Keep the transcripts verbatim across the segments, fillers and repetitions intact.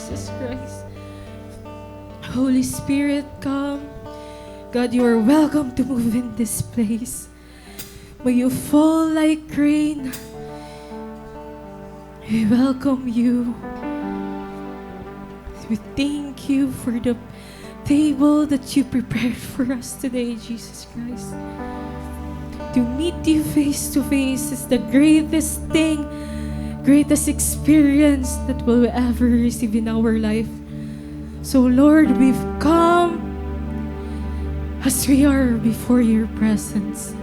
Jesus Christ. Holy Spirit, come. God, you are welcome to move in this place. May you fall like rain. We welcome you. We thank you for the table that you prepared for us today, Jesus Christ. To meet you face to face is the greatest thing, greatest experience that we'll ever receive in our life. So, Lord, we've come as we are before your presence.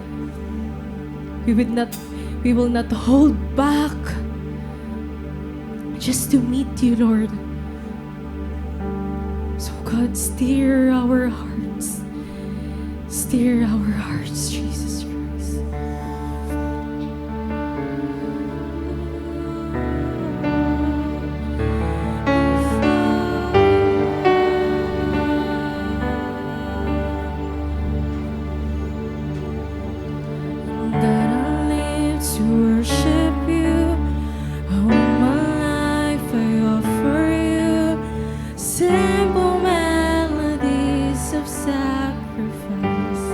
We would not, we will not hold back just to meet you, Lord. So, God, stir our hearts. Stir our hearts, Jesus Christ. That I live to worship you. All my life I offer you simple melodies of sacrifice.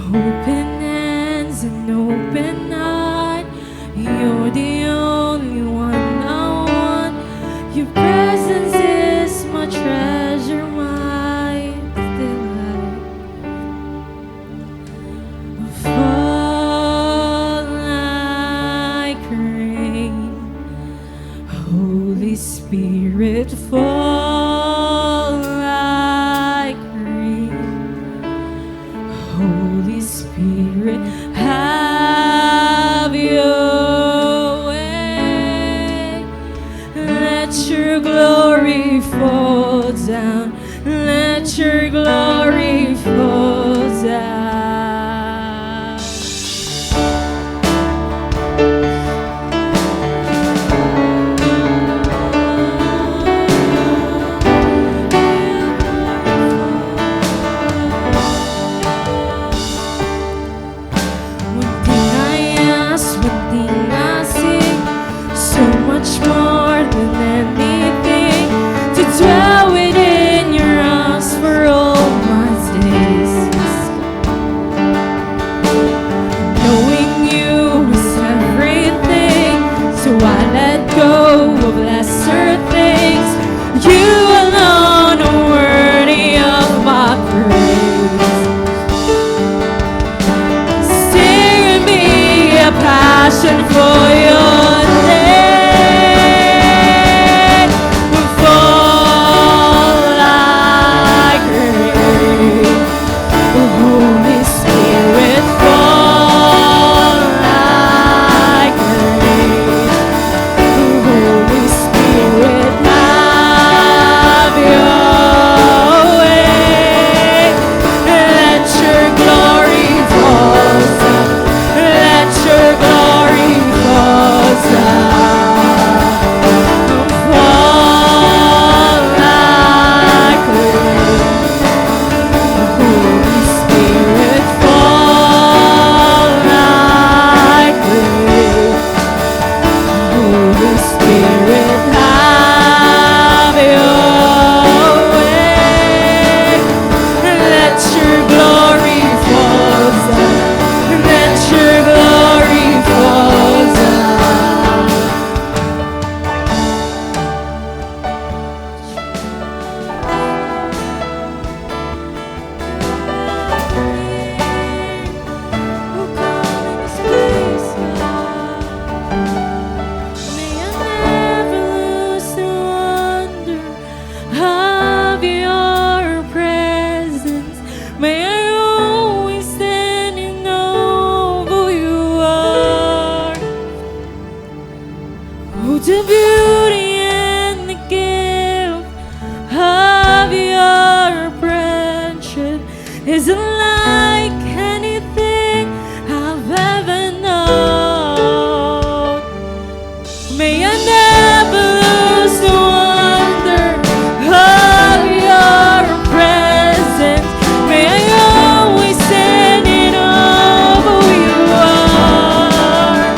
Open hands and open heart, you're the only one I want. Your presence is my treasure, my delight. Fall like rain. Holy Spirit, fall like rain. Holy Spirit, have your way. Let your glory fall down. Let your glory fall down. One thing I ask, one thing I seek, so much more than anything, to dwell within your arms for all my days. Knowing you is everything, so I let go of lesser things. You alone are worthy of my praise. Stir in me a passion for your name. Fall like rain. Holy Spirit, fall like rain. Holy Spirit, have your way. Let your glory fall down. Let your glory fall down. Fall like rain. Holy Spirit, fall like rain. Holy Spirit, have your way. Let your glory fall down. Let your glory fall down. May I never lose the wonder of your presence. May I always stand in awe of who you are. Oh, the beauty and the gift of your friendship is unlike anything I've ever known. May I never lose the wonder of your presence. May I always stand in awe of who you are.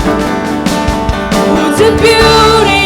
The beauty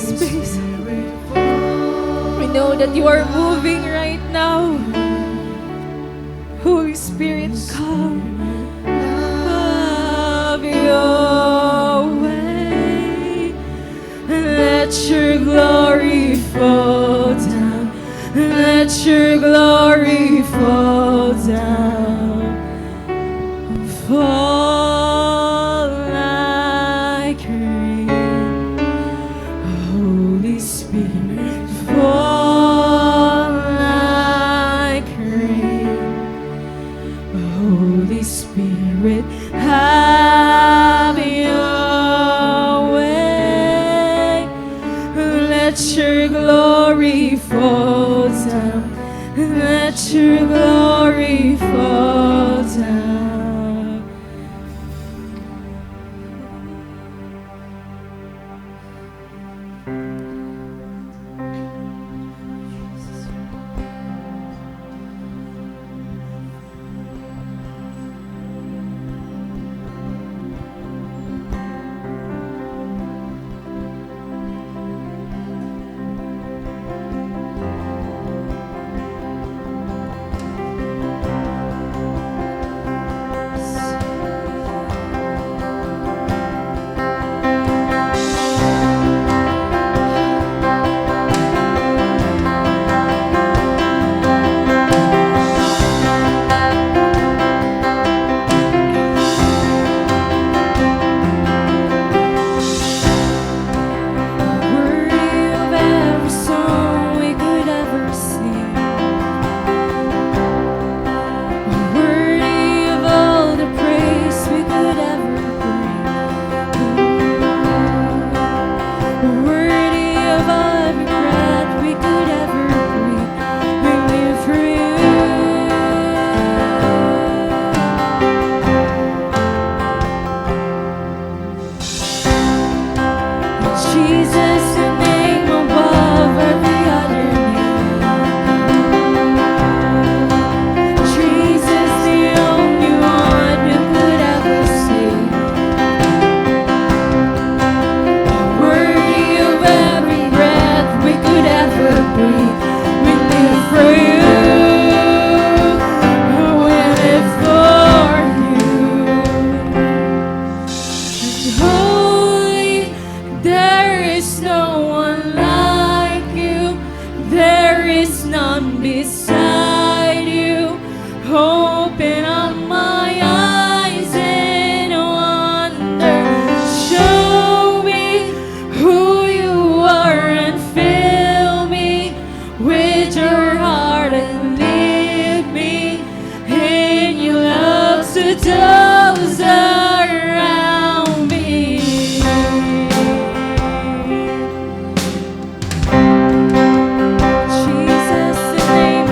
space. We know that you are moving right now. Holy Spirit, come. Have your way. Let your glory fall down. Let your glory fall down. Fall like rain. Holy Spirit, fall like rain. Holy Spirit, have your way. Let your glory fall down. Let your glory fall down. Worthy of every song we could ever sing. Worthy of all the praise we could ever bring. Worthy of every breath we could ever breathe. We live for you. Jesus, the name above every other name. Jesus, the only one who could ever save. Worthy of every breath we could ever breathe. We live for you. We live for you. Holy, there is no one like you. There is none beside you. Open up my eyes in wonder. Show me who you are and fill me with your heart and lead me in your love to those around me. Jesus, the name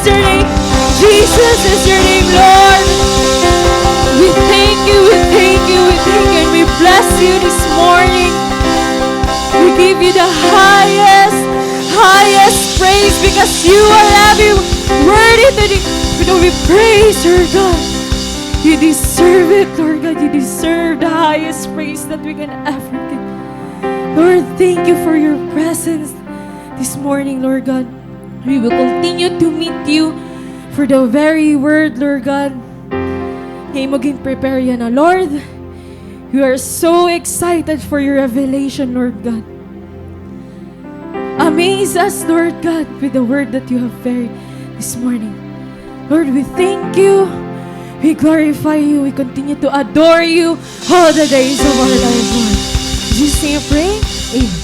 your name. Jesus is your name, Lord. We thank you, we thank you, we thank you, and we bless you this morning. We give you the highest, highest praise because you are every worthy to the, you know, we praise your God. You deserve it, Lord God. You deserve the highest praise that we can ever give. Lord, thank you for your presence this morning, Lord God. We will continue to meet you for the very word, Lord God. Nga imo gin-prepare yana, Lord. We are so excited for your revelation, Lord God. Amaze us, Lord God, with the word that you have shared this morning. Lord, we thank you. We glorify you. We continue to adore you all the days of our life, Lord. In Jesus' name we pray. Amen.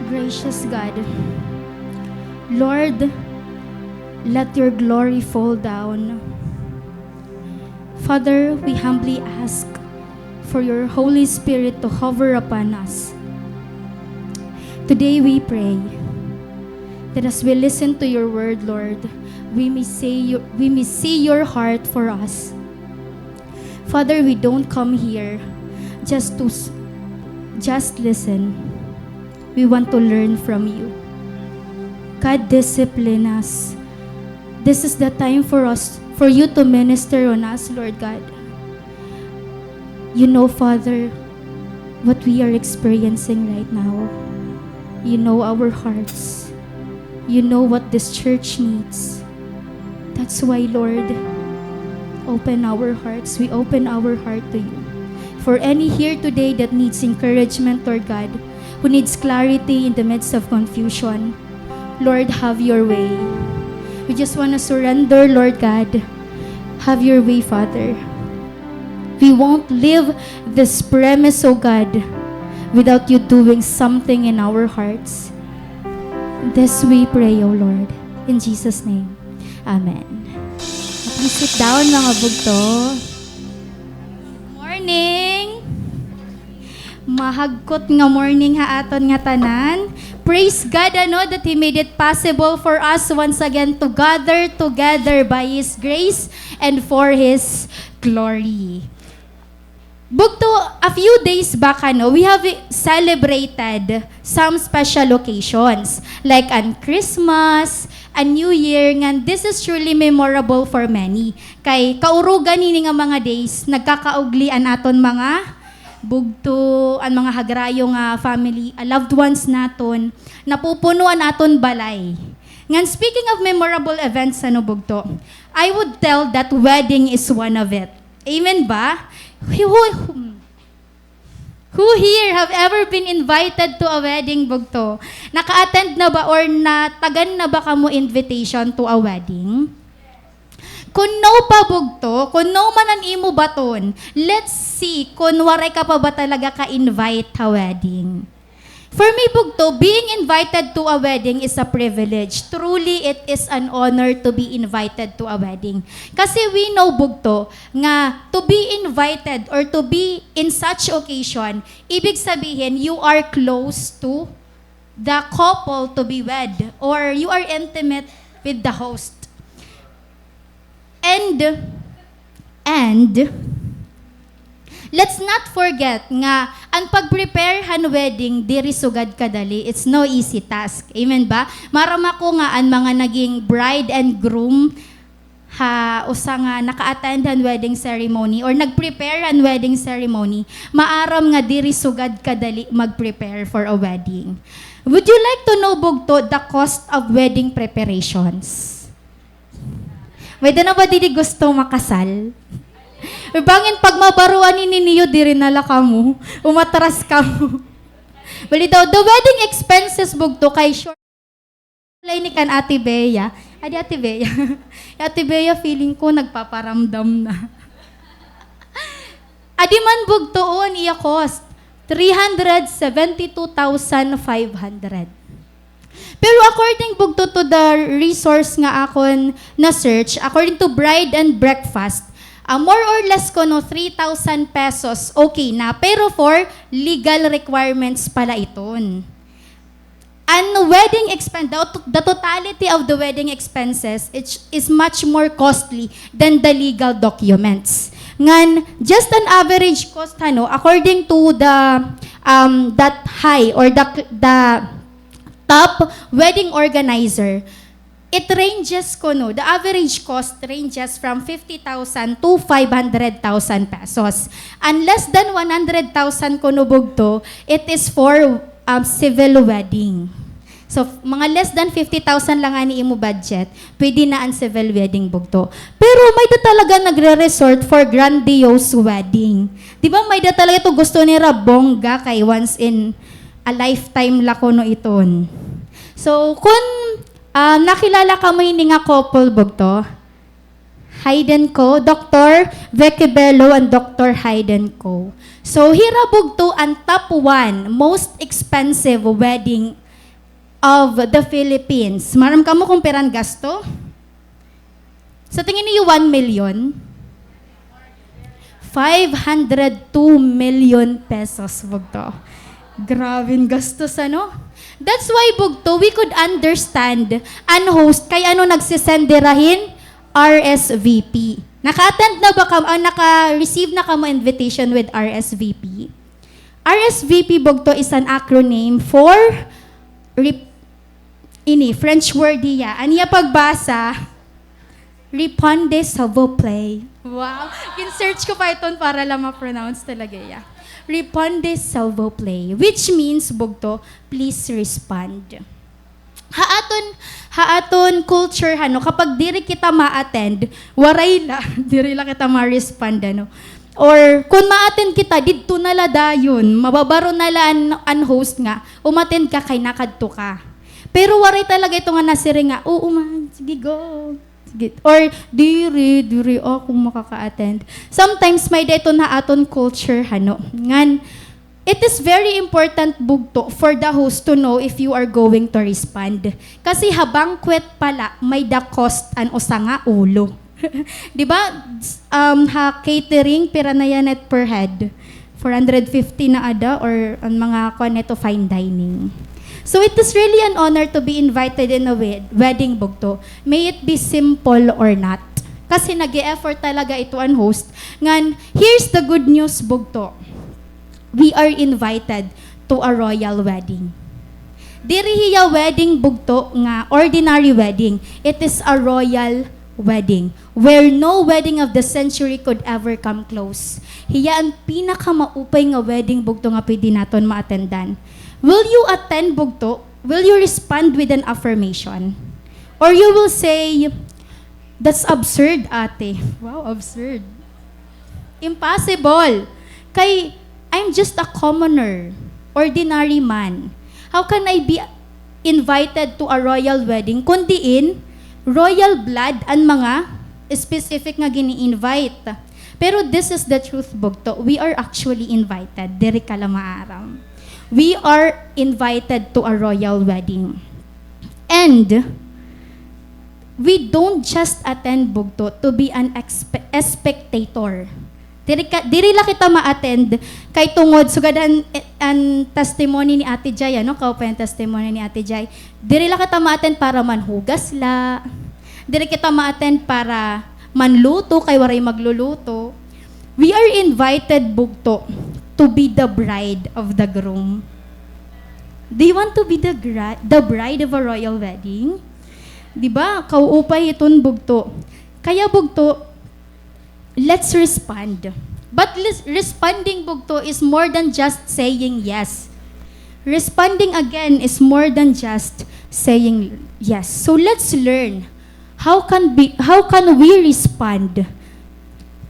Gracious God, Lord, let your glory fall down. Father, we humbly ask for your Holy Spirit to hover upon us. Today we pray that as we listen to your word, Lord, we may say your, we may see your heart for us. Father, we don't come here just to s-, just listen. We want to learn from you. God, discipline us. This is the time for us, for you to minister on us, Lord God. You know, Father, what we are experiencing right now. You know our hearts. You know what this church needs. That's why, Lord, open our hearts. We open our heart to you. For any here today that needs encouragement, Lord God, who needs clarity in the midst of confusion, Lord, have your way. We just want to surrender, Lord God. Have your way, Father. We won't leave this premise, O God, without you doing something in our hearts. This we pray, O Lord, in Jesus' name. Amen. Please sit down, mga bugto. Morning! Mahagkot nga morning ha aton ngatanan. Praise God, ano, that He made it possible for us once again to gather together by His grace and for His glory. Bugto, a few days back, ano, we have celebrated some special occasions, like an Christmas, a New Year, ngan this is truly memorable for many. Kay kaurugan hini nga mga days, nagkakaugli an aton mga bugto, an mga hagrayo nga family, ah, loved ones naton, napupuno an aton balay. Ngan speaking of memorable events, ano, bugto, I would tell that wedding is one of it. Amen ba? Who, who, who here have ever been invited to a wedding, bugto? Naka-attend na ba or natagan na ba kamo invitation to a wedding? Kun no pa, bugto, kun no man an imo baton, let's see kun waray ka pa ba talaga ka-invite ha wedding. For me, bugto, being invited to a wedding is a privilege. Truly, it is an honor to be invited to a wedding. Kasi we know, bugto, nga to be invited or to be in such occasion, ibig sabihin, you are close to the couple to be wed or you are intimate with the host. And, and, let's not forget nga an pag-prepare han wedding diri sugad kadali. It's no easy task. Amen ba? Maaram ako nga an mga naging bride and groom ha usa nga naka-attend han wedding ceremony or nag-prepare han wedding ceremony, maaram nga diri sugad kadali mag-prepare for a wedding. Would you like to know, bugto, the cost of wedding preparations? May-ada na ba didi gusto makasal? Bangin pag mabaruan ini niyo, diri na la kamo. Umatras kamo. Bali daw, the wedding expenses, bugto, kay sure. Play ni kan Ate Bea. Adi, Ate Bea. Ate Bea, feeling ko, nagpaparamdam na. Adi man, bugto, o, an iya cost. Three hundred seventy-two thousand five hundred. Pero according bugto to the resource nga akon na-search, according to Bride and Breakfast, ah, more or less kuno three thousand pesos, okay na. Pero for legal requirements pala iton. An wedding expen-, the to-, the totality of the wedding expenses, it is much more costly than the legal documents. Ngan, just an average cost, hano, according to the, um, that high or the, the top wedding organizer, it ranges kuno, the average cost ranges from fifty thousand to five hundred thousand pesos. An less than one hundred thousand kuno bugto, it is for, um, civil wedding. So, f-, mga less than fifty thousand lang an imo budget, pwede na an civil wedding bugto. Pero may da talaga nagre-resort for grandiose wedding. Di ba may da talaga ito gusto nira bongga kay once in a lifetime la kuno iton. So, kun, ah, nakilala kamo ini nga couple bugto, Hyde and Co, Doctor Vicky Bello and Doctor Hyde and Co. So, hira bugto an top one most expensive wedding of the Philippines. Maaram kamo kung pira an gasto? Sa tingin niyo, one million? Five hundred two million pesos, bugto. Grabe an gastos, ano? That's why, bugto, we could understand an host kay ano nagsisend dira hin R S V P. Naka-attend na ba kam-, ah, naka-receive na kamo invitation with R S V P? R S V P, bugto, is an acronym for rep-, ini, French word hiya. An iya pagbasa, Répondez s'il vous plaît. Wow! Gin-search ko pa iton para la ma-pronounce talaga iya. Répondez s'il vous plaît, which means, bugto, please respond. Ha aton, ha aton culture, hano, kapag diri kita ma-attend, waray la, diri la kita ma-respond, ano. Or, kun ma-attend kita, didto na la dayon, mababaro na la an, an host nga, umattend ka kay nakadto ka. Pero waray talaga ito nga nasiring nga, "Oo man, sige, go." Sige. Or, "Diri, diri ako makaka-attend." Sometimes, may-ada iton ha aton culture, hano. Ngan, it is very important, bugto, for the host to know if you are going to respond. Kasi ha banquet pala, may-ada cost an usa nga ulo. Di ba, s-, um, ha catering, pira na yana it per head? Four hundred fifty na ada, or an mga kuan nito, fine dining. So, it is really an honor to be invited in a wed-, wedding, bugto. May it be simple or not. Kasi nag-e-effort talaga ito an host. Ngan, here's the good news, bugto. We are invited to a royal wedding. Diri hiya wedding, bugto, nga ordinary wedding. It is a royal wedding where no wedding of the century could ever come close. Hiya an pinakamaupay nga wedding, bugto, nga pwede naton ma-attendan. Will you attend, bugto? Will you respond with an affirmation? Or you will say, "That's absurd, ate." Wow, absurd. Impossible. Kay, I'm just a commoner, ordinary man. How can I be invited to a royal wedding? Kun diin, royal blood an mga specific nga gini-invite. Pero this is the truth, bugto. We are actually invited. Diri ka la maaram. We are invited to a royal wedding. And we don't just attend, bugto, to be an expe-, spectator. Diri ka, diri la kita ma-attend kay tungod, sugad an, an testimony ni Ate Jai, ano, kaupay an testimony ni Ate Jai. Diri la kita ma-attend para manhugas la. Diri kita ma-attend para manluto kay waray magluluto. We are invited, bugto, to be the bride of the groom. Do you want to be the gra-, the bride of a royal wedding? Di ba? Kauupay iton, bugto. Kaya, bugto, let's respond. But lis-, responding, bugto, is more than just saying yes. Responding again is more than just saying yes. So let's learn. How can be, how can we respond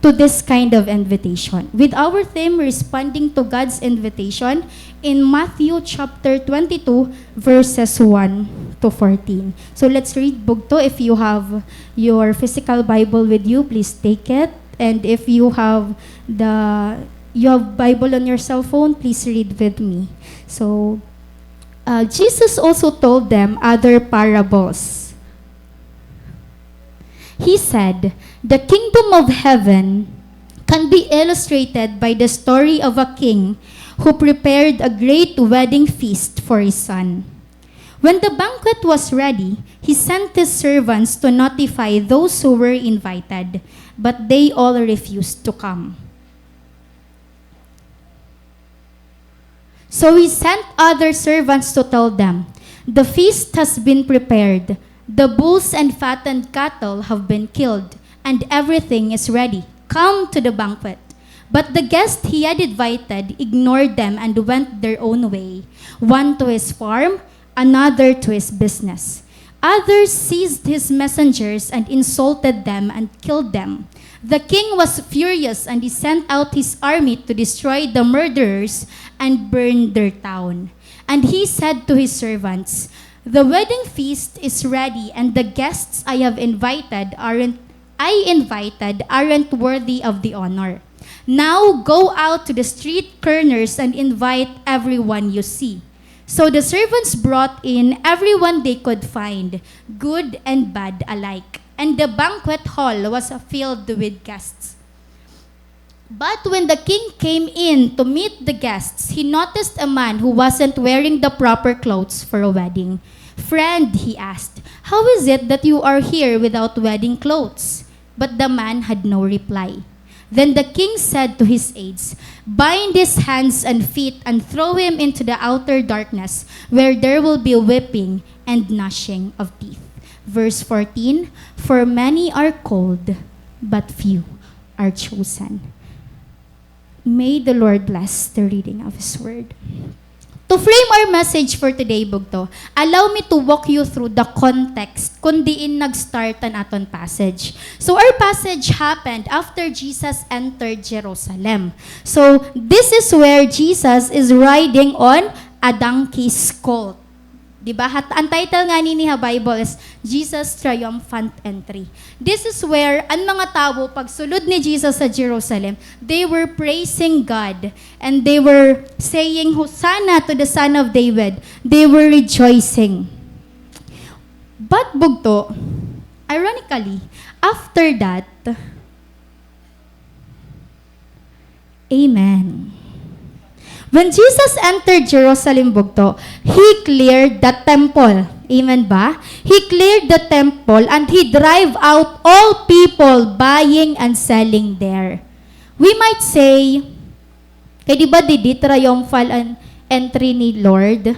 to this kind of invitation? With our theme, Responding to God's Invitation, in Matthew chapter twenty-two, verses one to fourteen. So let's read, bugto. If you have your physical Bible with you, please take it. And if you have the, you have Bible on your cell phone, please read with me. So, Uh, Jesus also told them other parables. He said, "The kingdom of heaven can be illustrated by the story of a king who prepared a great wedding feast for his son. When the banquet was ready, he sent his servants to notify those who were invited, but they all refused to come." So he sent other servants to tell them, "The feast has been prepared, the bulls and fattened cattle have been killed, and everything is ready. Come to the banquet." But the guest he had invited ignored them and went their own way, one to his farm, another to his business. Others seized his messengers and insulted them and killed them. The king was furious, and he sent out his army to destroy the murderers and burn their town. And he said to his servants, "The wedding feast is ready, and the guests I have invited aren't I invited aren't worthy of the honor. Now go out to the street corners and invite everyone you see." So the servants brought in everyone they could find, good and bad alike, and the banquet hall was filled with guests. But when the king came in to meet the guests, he noticed a man who wasn't wearing the proper clothes for a wedding. "Friend," he asked, "how is it that you are here without wedding clothes?" But the man had no reply. Then the king said to his aides, "Bind his hands and feet and throw him into the outer darkness, where there will be weeping and gnashing of teeth." Verse fourteen, "For many are called, but few are chosen." May the Lord bless the reading of His Word. To frame our message for today, bugto, allow me to walk you through the context kun diin nag-start an aton passage. So our passage happened after Jesus entered Jerusalem. So this is where Jesus is riding on a donkey's colt. Di ba? Hat-, an title ngani niya ha Bible is Jesus Triumphant Entry. This is where an mga tawo, pagsulod ni Jesus ha Jerusalem, they were praising God and they were saying, "Hosanna to the Son of David." They were rejoicing. But, bugto, ironically, after that, Amen. When Jesus entered Jerusalem, bugto, He cleared the temple. Amen ba? He cleared the temple and He drive out all people buying and selling there. We might say, kay di ba didi triumphal an entry ni Lord?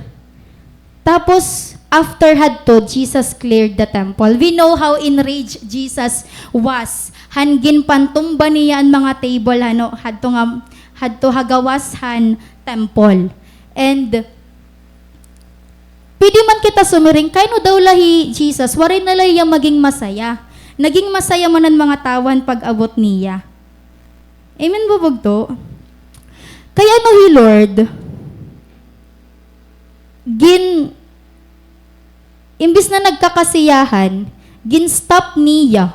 Tapos, after hadto, Jesus cleared the temple. We know how enraged Jesus was. Han ginpantumba niya an mga table, hano, hadto nga, hadto ha gawas han temple. And, pwede man kita sumiring, kay ano daw la hi Jesus, waray na la hiya maging masaya. Naging masaya man an mga tawo han pag-abot niya. Amen ba, bugto? Kay ano hi Lord, gin-, imbis na nagkakasiyahan, gin-stop niya.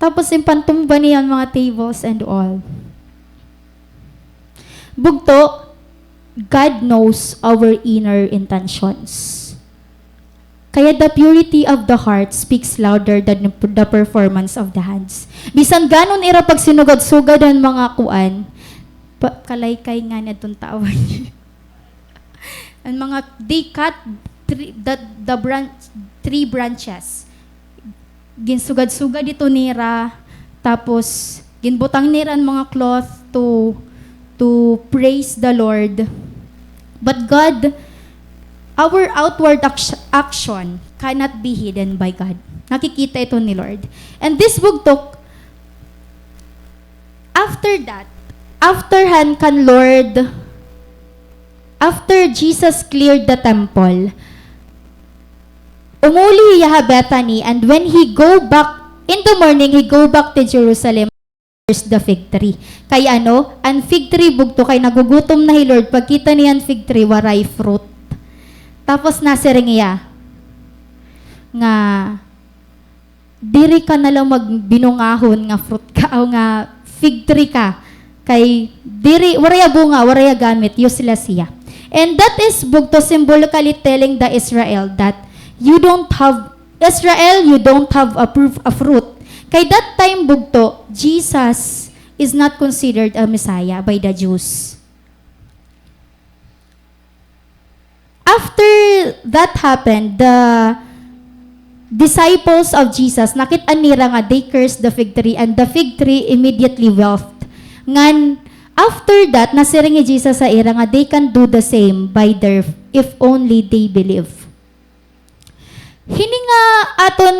Tapos ginpantumba niya an mga tables and all. Bugto, God knows our inner intentions. Kaya the purity of the heart speaks louder than the performance of the hands. Bisan gano'n ira pagsinugad-sugad han mga kuan, pa-, kalaykay ngani adton tawo. An mga, they cut three, the, the branch, three branches. Ginsugad-sugad ito nira, tapos ginbutang nira an mga cloth to, to praise the Lord. But God, our outward act-, action cannot be hidden by God. Nakikita ito ni Lord. And this bugto, after that, after han kan Lord, after Jesus cleared the temple, umuli hiya ha Bethany, and when he go back, in the morning, he go back to Jerusalem, curse the fig tree. Kay ano, an fig tree bugto, kay nagugutom na hi Lord, pagkita niya an fig tree, waray fruit. Tapos nasiring hiya nga, "Diri ka na la magbinungahon nga fruit ka, o nga fig tree ka. Kay diri, waray hiya bunga, waray hiya gamit, useless hiya." And that is bugto symbolically telling the Israel that you don't have, Israel, you don't have a proof, a fruit. Kay that time bugto, Jesus is not considered a Messiah by the Jews. After that happened, the disciples of Jesus, nakit-an nira nga they cursed the fig tree, and the fig tree immediately wilt. Ngan, after that, nasiring hi Jesus ha ira nga they can do the same by their, if only they believe. Hini nga aton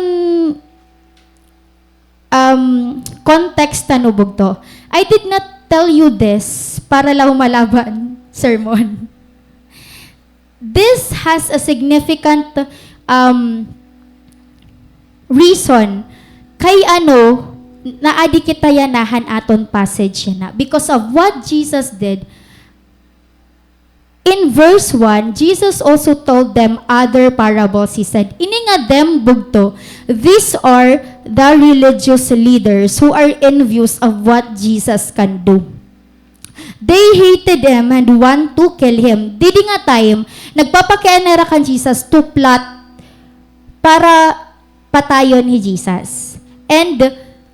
um, context tano bugto. I did not tell you this para la humalaban sermon. This has a significant, um, reason kay ano, naadi kita yana han aton passage yana. Because of what Jesus did, in verse one, Jesus also told them other parables. He said, ini nga them bugto, these are the religious leaders who are envious of what Jesus can do. They hated him and want to kill him. Didi nga time, nagpapakiana hira kan Jesus to plot para patayon hi Jesus. And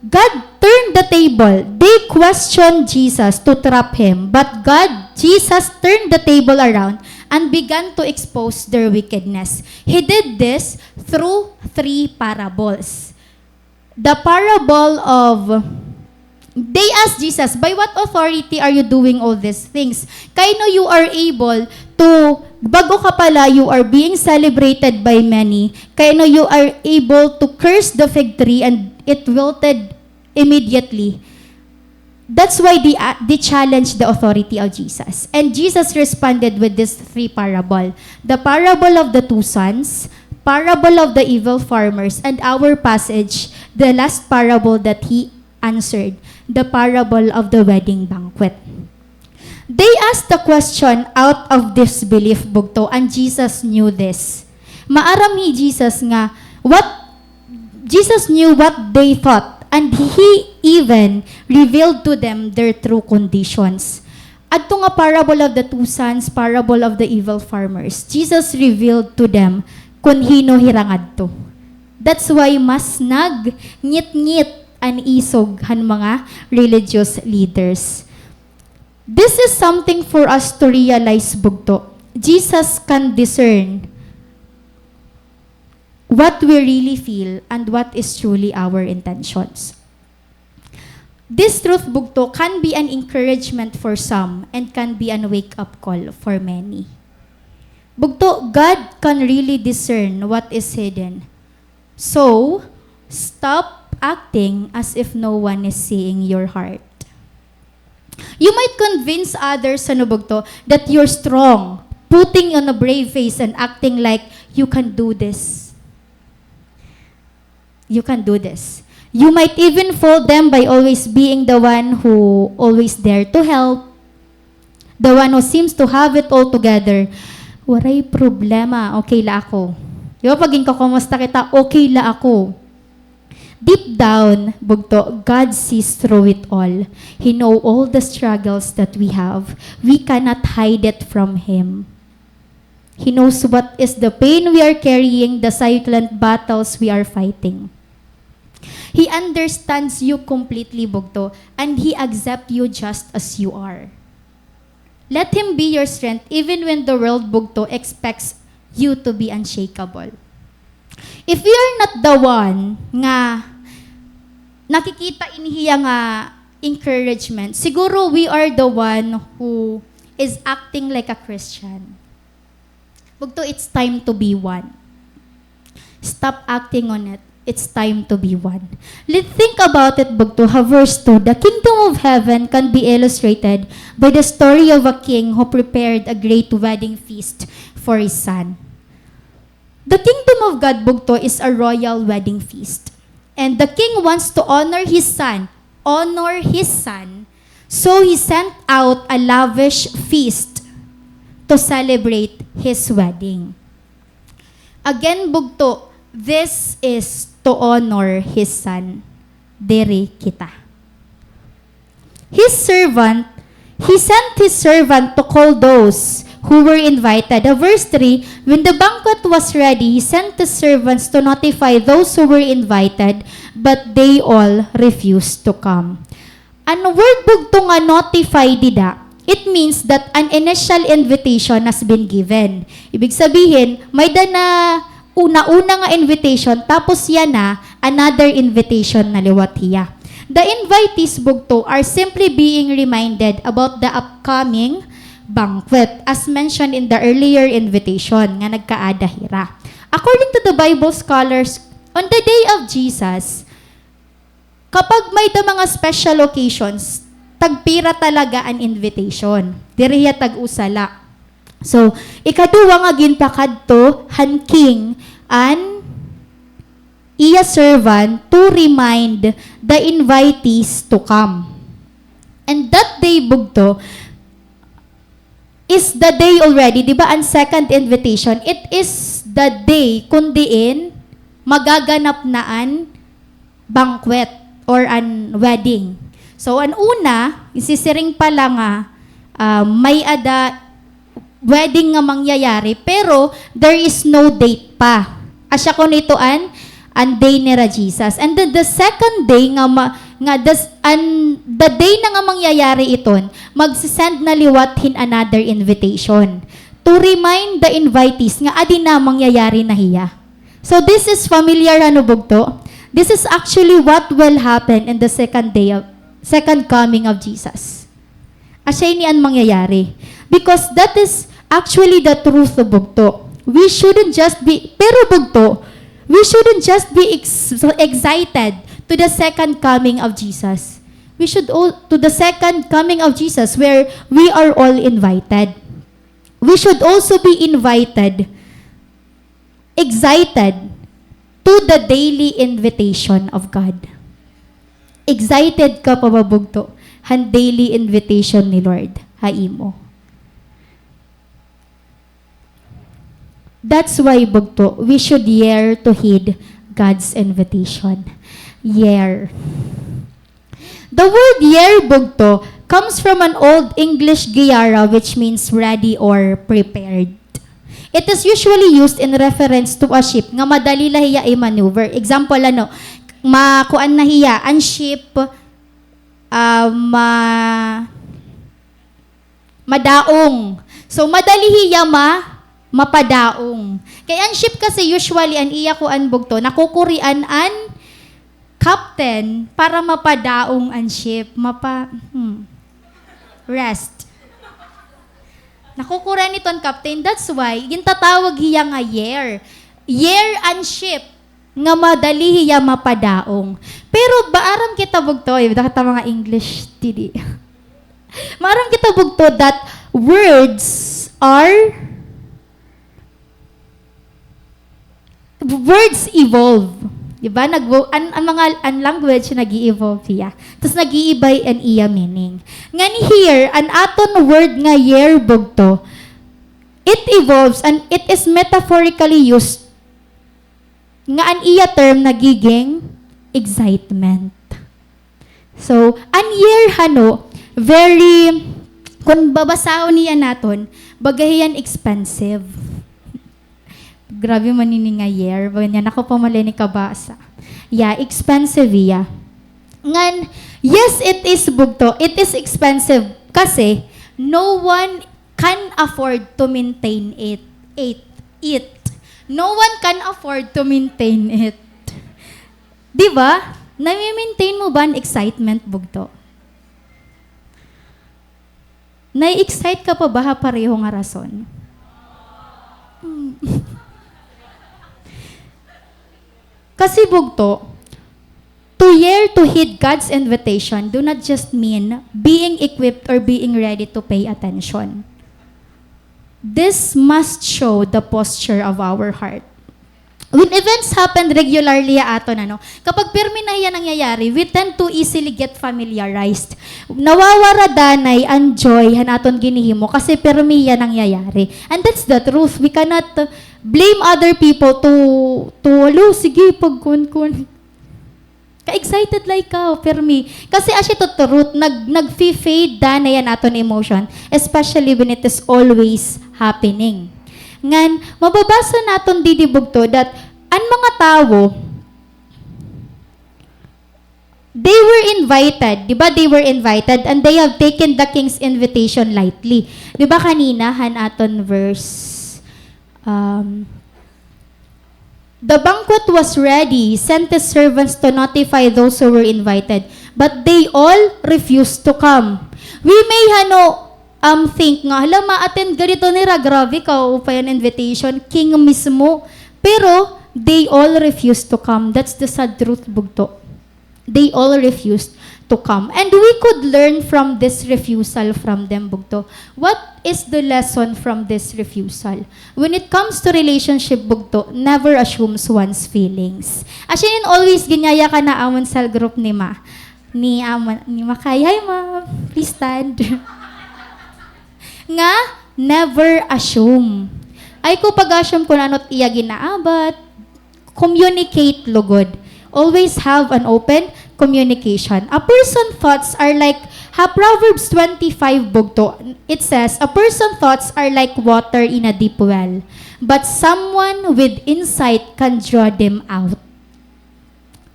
God turned the table. They questioned Jesus to trap him. But God, Jesus turned the table around and began to expose their wickedness. He did this through three parables. The parable of, they asked Jesus, by what authority are you doing all these things? Kay ano you are able to, bag-o ka pa la, you are being celebrated by many. Kay ano you are able to curse the fig tree and it wilted immediately. That's why they, uh, they challenged the authority of Jesus. And Jesus responded with this three parable. The parable of the two sons, parable of the evil farmers, and our passage, the last parable that he answered, the parable of the wedding banquet. They asked the question out of disbelief, bugto, and Jesus knew this. Maaram hi Jesus nga what, Jesus knew what they thought, and he even revealed to them their true conditions. Adto nga parable of the two sons, parable of the evil farmers, Jesus revealed to them kon hin-o hira ngadto. That's why mas nagngitngit an isog han mga religious leaders. This is something for us to realize, bugto. Jesus can discern what we really feel and what is truly our intentions. This truth, bugto, can be an encouragement for some and can be an wake-up call for many. Bugto, God can really discern what is hidden. So, stop acting as if no one is seeing your heart. You might convince others, ano bugto, that you're strong, putting on a brave face and acting like you can do this. You can do this. You might even fool them by always being the one who always there to help, the one who seems to have it all together. Waray problema, okay la ako. Di ba, pag ginkukumusta kita, okay la ako. Deep down, bugto, God sees through it all. He know all the struggles that we have. We cannot hide it from Him. He knows what is the pain we are carrying, the silent battles we are fighting. He understands you completely, bugto, and He accepts you just as you are. Let Him be your strength even when the world, bugto, expects you to be unshakable. If we are not the one nga nakikita ini hiya nga encouragement, siguro we are the one who is acting like a Christian. Bugto, it's time to be one. Stop acting on it. It's time to be one. Let's think about it, bugto, ha verse two. The kingdom of heaven can be illustrated by the story of a king who prepared a great wedding feast for his son. The kingdom of God, bugto, is a royal wedding feast. And the king wants to honor his son, honor his son, so he sent out a lavish feast to celebrate his wedding. Again, bugto, this is to honor his son. Diri kita. His servant, he sent his servant to call those who were invited. Uh, verse three, "When the banquet was ready, he sent his servants to notify those who were invited, but they all refused to come." An word bugto nga notify dida, it means that an initial invitation has been given. Ibig sabihin, may-ada na una-una nga invitation, tapos yana, another invitation na liwat hiya. The invitees bugto are simply being reminded about the upcoming banquet, as mentioned in the earlier invitation nga nagkaada hira. According to the Bible scholars, on the day of Jesus, kapag may-ada mga special occasions, tagpira talaga an invitation. Diri hiya tag-usa la. So, ikaduha nga ginpakadto han king an iya servant to remind the invitees to come. And that day bugto is the day already, di ba, an second invitation, it is the day kun diin magaganap na an banquet or an wedding. So, an una, isisiring pa la nga, ah, may-ada wedding nga mangyayari, pero there is no date pa. Asya kuno ito an, an day nira Jesus. And then the second day nga ma-, nga das-, an, the day na nga mangyayari iton, magsisend na liwat hin another invitation to remind the invitees nga adi na, mangyayari na hiya. So this is familiar, ano, bugto? This is actually what will happen in the second day of, second coming of Jesus. Asya ini an mangyayari. Because that is actually the truth, bugto. We shouldn't just be, pero bugto, we shouldn't just be ex-, excited to the second coming of Jesus. We should all, to the second coming of Jesus, where we are all invited. We should also be invited, excited to the daily invitation of God. Excited ka pa ba, bugto, han daily invitation ni Lord ha imo? That's why, bugto, we should yearn to heed God's invitation. Yearn. The word yearn, bugto, comes from an Old English geyara, which means ready or prepared. It is usually used in reference to a ship nga madali la hiya i-maneuver. Example, ano, makuan na hiya, an ship, ah, ma-, madaong. So, madali hiya ma-, mapadaong. Kay an ship kasi usually, an iya kuan, bugto, nakukurian an captain para mapadaong an ship. Mapa-, hmm. Rest. Nakukurian ito an captain. That's why, gintatawag hiya nga yearn. Yearn an ship nga madali hiya mapadaong. Pero ba, aram kita, bugto, eh, dapat mga English, didi. Maaram kita, bugto, that words are, words evolve. Di ba? Nag-, an, an mga, an language nag-i-evolve hiya. Tas nag-iiba an iya meaning. Ngan here, an aton word nga yearn, bugto, it evolves and it is metaphorically used nga an iya term nagiging excitement. So, an yearn, hano, very, kun babasahon niya naton, baga hiya an expensive. Grabe man ini nga yearn. Baga niya, naku, pamali ni kabasa. Yeah, expensive iya. Ngan, yes, it is, bugto. It is expensive kasi no one can afford to maintain it. It. It. No one can afford to maintain it. Di ba? Nami-maintain mo ba an excitement, bugto? Nai-excite ka pa ba ha pareho nga rason? Hmm. Kasi, bugto, to yearn to heed God's invitation do not just mean being equipped or being ready to pay attention. This must show the posture of our heart. When events happen regularly ha aton, ano, kapag pirmi na hiya nangyayari, we tend to easily get familiarized. Nawawara danay an joy han aton ginhihimo kasi pirmi hiya nangyayari. And that's the truth. We cannot, uh, blame other people to, to, "Alo, sige, pagkuan-kuan." Excited la ikaw, pirmi. Kasi asya ito truth, nag-, nag-fade danay an aton emotion, especially when it is always happening. Ngan, mababasa naton didi bugto that an mga tawo, they were invited, di ba? They were invited and they have taken the king's invitation lightly. Di ba kanina, han aton verse, um, the banquet was ready, sent his servants to notify those who were invited, but they all refused to come. We may, ano, um, think nga, "Hala, ma-attend gad ito nira, grabe ka, upay an invitation, king mismo." Pero, they all refused to come. That's the sad truth, bugto. They all refused to come. And we could learn from this refusal from them, bugto. What is the lesson from this refusal? When it comes to relationship, bugto, never assumes one's feelings. Asya in always ginyayakan na amon cell group ni ma. Ni amon, ni Makay. Hi, ma. Please stand. Nga, never assume. Ayaw ko pag-assume kon ano it iya ginaabat. Communicate lugod. Always have an open communication. A person thoughts are like, ha Proverbs twenty-five bugto, it says, "A person thoughts are like water in a deep well, but someone with insight can draw them out."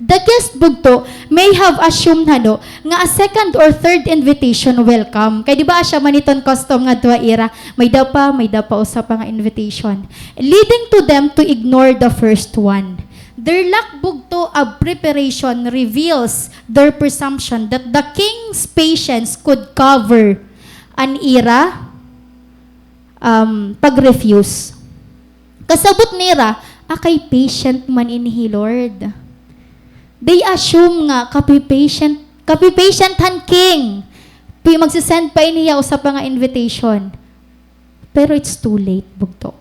The guest bugto may have assumed, hano, nga a second or third invitation will come. Kay di ba asya man iton custom ngadto ha ira, may-ada pa, may-ada pa usa pa nga invitation. Leading to them to ignore the first one. Their lack bugto of preparation reveals their presumption that the king's patience could cover an ira, um, pag-refuse. Kasabot nira, "Ah, kay patient man ini hi Lord." They assume nga, kapi-patient, kapi-patient han king. Pi-, magse-send pa ini hiya usa pa nga invitation. Pero it's too late, bugto.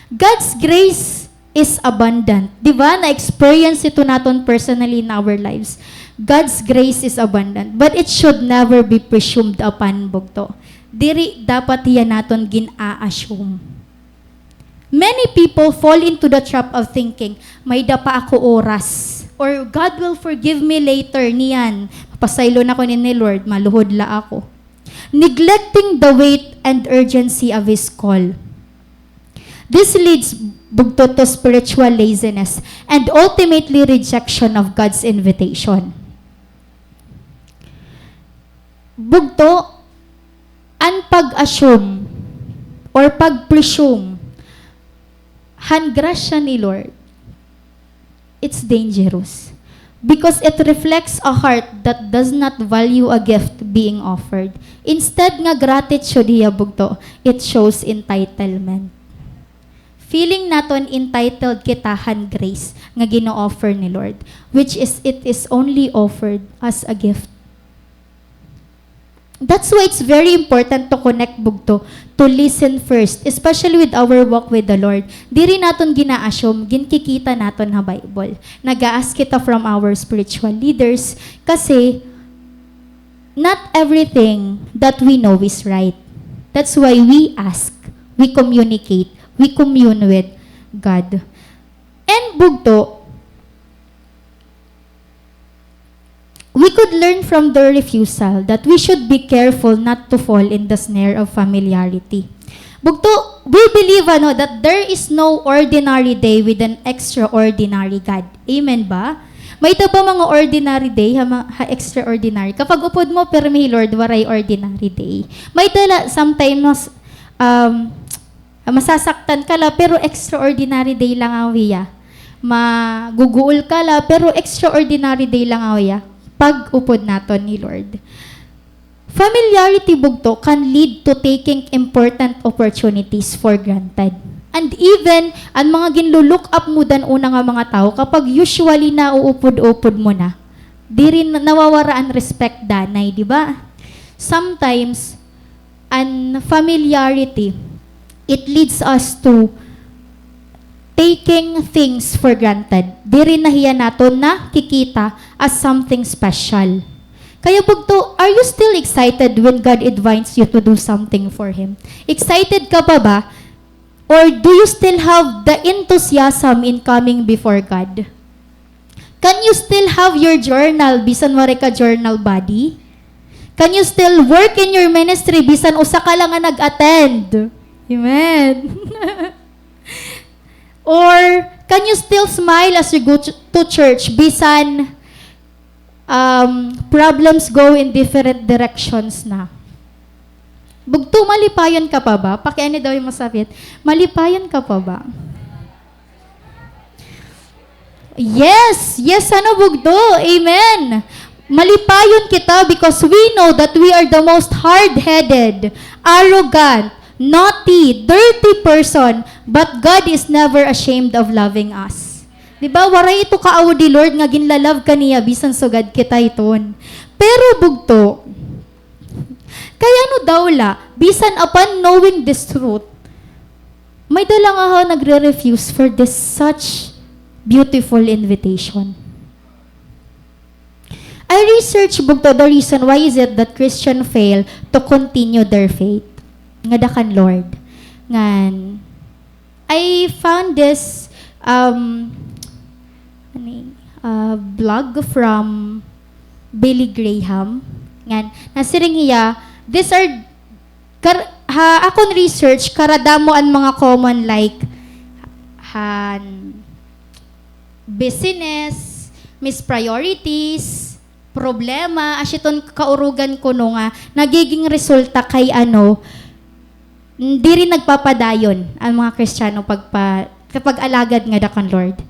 God's grace is abundant. Di ba? Na-experience ito naton personally in our lives. God's grace is abundant, but it should never be presumed upon, bugto. Diri dapat hiya naton gin-a-assume. Many people fall into the trap of thinking, "May-ada pa ako oras," or, "God will forgive me later niyan. Papasaylo na ko ni Lord, maluhod la ako." Neglecting the weight and urgency of His call. This leads, bugto, to spiritual laziness and ultimately rejection of God's invitation. Bugto, an pag-assume or pag-presume han grasya ni Lord, it's dangerous because it reflects a heart that does not value a gift being offered. Instead nga gratitude hiya, bugto, it shows entitlement. Feeling naton entitled kita han grace nga gino-offer ni Lord, which is, it is only offered as a gift. That's why it's very important to connect, bugto, to listen first, especially with our walk with the Lord. Diri naton gina-assume, ginkikita naton ha Bible. Nag-a-ask kita from our spiritual leaders kasi not everything that we know is right. That's why we ask, we communicate, we commune with God. And bugto, we could learn from their refusal that we should be careful not to fall in the snare of familiarity. Bugto, we believe, ano, that there is no ordinary day with an extraordinary God. Amen ba? May-ada ba mga ordinary day ha, ma-, ha extraordinary? Kapag upod mo, pirmi hi Lord, waray ordinary day. May-ada la, sometimes, um, masasaktan ka la, pero extraordinary day la ngaw hiya. Maguguol ka la, pero extraordinary day la ngaw hiya. Pag-upod naton ni Lord. Familiarity, bugto, can lead to taking important opportunities for granted. And even, an mga ginlu-look up mo dan una nga mga tawo, kapag usually nauupod-upod mo na, diri na, nawawara an respect danay, di ba? Sometimes, an familiarity, it leads us to taking things for granted. Diri na hiya naton nakikita as something special. Kaya bugto, are you still excited when God invites you to do something for Him? Excited ka pa ba? Or do you still have the enthusiasm in coming before God? Can you still have your journal bisan waray ka journal buddy? Can you still work in your ministry bisan usa ka lang nga nag-attend? Amen. Or can you still smile as you go ch-, to church bisan, um, problems go in different directions na? Bugto, malipayon ka pa ba? Pakiani daw yung masapit. Malipayon ka pa ba? Yes! Yes, ano, bugto? Amen! Malipayon kita because we know that we are the most hard-headed, arrogant, naughty, dirty person, but God is never ashamed of loving us. Di ba? Waray ito kaawod hi Lord nga ginlalove ka niya bisan sugad kita iton. Pero bugto, kay ano daw la, bisan upon knowing this truth, may-ada la ngahaw nagre-refuse for this such beautiful invitation. I research bugto the reason why is it that Christian fail to continue their faith ngada kan Lord. Ngan, I found this, um, ano yun, uh, blog from Billy Graham. Ngan, nasiring hiya, these are, kar-, ha akon research, karadamo an mga common like, han busyness, mispriorities, problema, asya iton kaurugan kuno nga nagiging resulta kay ano, n-, diri nagpapadayon an mga Kristiyano pagpa-, kapag-alagad ngada kan Lord.